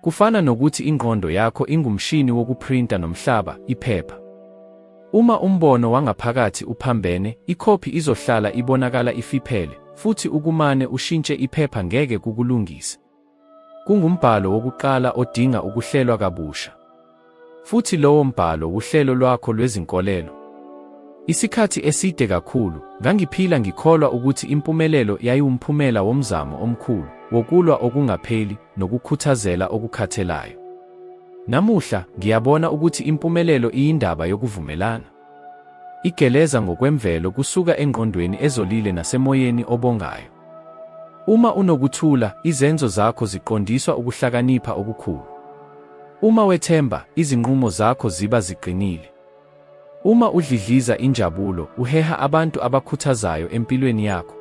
Kufana nokuthi ingqondo yakho ingumshini wokuphrinta nomhlaba, iphepha. Uma umbono wangaphakathi uphambene, ikhophi izohlala ibonakala ifiphele, futhi ukumane ushintshe iphepha ngeke kukulungise. Kungumbhalo wokuqala odinga ukuhlelwa kabusha. Futhi lowo mbhalo wuhlelo lwakho lwezinkolelo. Isikhathi eside kakhulu, ngangiphila ngikholwa ukuthi impumelelo yayiwumphumela womzamo omkhulu, wokulwa okungapheli, nokukhuthazela okukhathelayo. Namuhla, ngiyabona ukuthi impumelelo iyindaba yokuvumelana. Igeleza ngokwemvelo kusuka engqondweni ezolile nasemoyeni obongayo. Uma unokuthula, izenzo zakho ziqondiswa ukuhlakanipha okukhulu. Uma wethemba, izinqumo zakho ziba ziqinile. Uma udlidliza injabulo, uheha abantu abakhuthazayo empilweni yakho.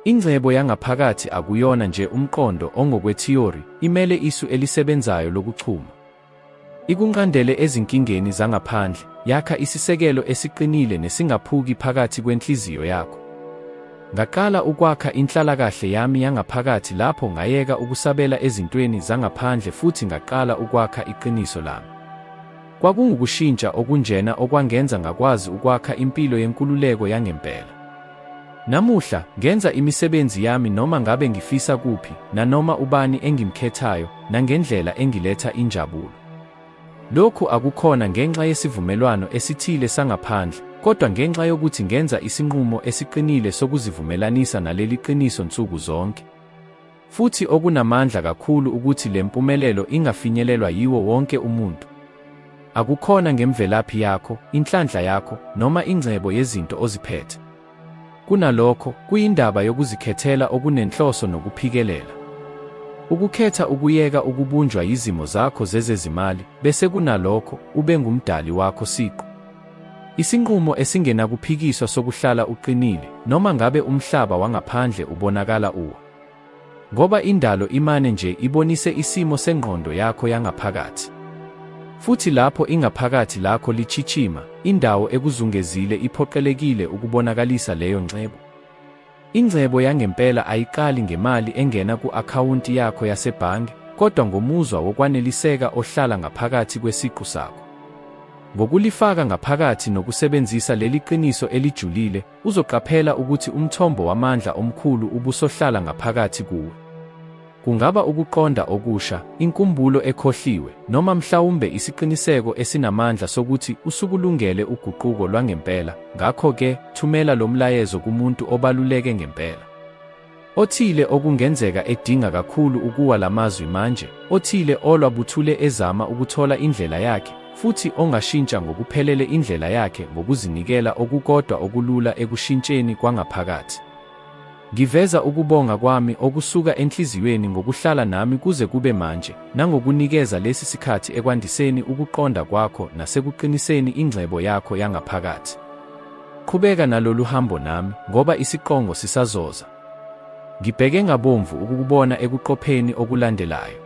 Ingcebo yangaphakathi akuyona nje umqondo ongokwethiyori, imele isu elisebenzayo lokuchuma. Ikunqandele ezinkingeni zangaphandle, yakha isisekelo esiqinile nesingaphuki phakathi kwenhliziyo yakho. Ngaqala ukwakha inhlalakahle yami yangaphakathi lapho ngayeka ukusabela ezintweni zangaphandle futhi ngaqala ukwakha iqiniso lami. Kwakungukushintsha okunjena okwangenza ngakwazi ukwakha impilo yenkululeko yangempela. Namuhla, ngenza imisebenzi yami noma ngabe ngifisa kuphi, nanoma ubani engimkhethayo, nangendlela engiletha injabulo. Lokhu akukhona ngenxa yesivumelwano esithile sangaphandle, kodwa ngenxa yokuthi ngenza isinqumo esiqinile sokuzivumelanisa naleli qiniso nsuku zonke. Futhi okunamandla kakhulu ukuthi le mpumelelo ingafinyelelwa yiwo wonke umuntu. Akukhona ngemvelaphi yakho, inhlanhla yakho, noma ingcebo yezinto oziphethe. Kunalokho, kuyindaba yokuzikhethela okunenhloso nokuphikelela. Ukukhetha ukuyeka ukubunjwa yizimo zakho zezezimali, bese kunalokho, ube ngumdali wakho siqu. Isinqumo esingenakuphikiswa sokuhlala uqinile, noma ngabe umhlaba wangaphandle ubonakala uwa. Ngoba indalo imane nje ibonise isimo sengqondo yakho yangaphakathi. Futhi lapho ingaphakathi lakho lichichima, indawo ekuzungezile iphoqelekile ukubonakalisa leyo ngcebo. Ingcebo yangempela ayiqali ngemali engena ku-akhawunti yakho yasebhange, kodwa ngomuzwa wokwaneliseka ohlala ngaphakathi kwesiqu sakho. Ngokulifaka ngaphakathi nokusebenzisa leli qiniso elijulile, uzoqaphela ukuthi umthombo wamandla omkhulu ubusohlala ngaphakathi kuwe. Kungaba ukuqonda okusha, inkumbulo ekhohliwe, noma mhlawumbe isiqiniseko esinamandla sokuthi usukulungele uguquko lwangempela, ngakho-ke, thumela lo mlayezo kumuntu obaluleke ngempela. Othile okungenzeka edinga kakhulu ukuwa la mazwi manje, othile olwa buthule ezama ukuthola indlela yakhe, futhi ongashintsha ngokuphelele indlela yakhe ngokuzinikela okukodwa okulula ekushintsheni kwangaphakathi. Ngiveza ukubonga kwami okusuka enhliziyweni ngokuhlala nami kuze kube manje, nangokunikeza lesi sikhathi ekwandiseni ukuqonda kwakho nasekuqiniseni ingcebo yakho yangaphakathi. Qhubeka nalolu hambo nami, ngoba isiqongo sisazoza. Ngibheke ngabomvu ukukubona ekuqopheni okulandelayo.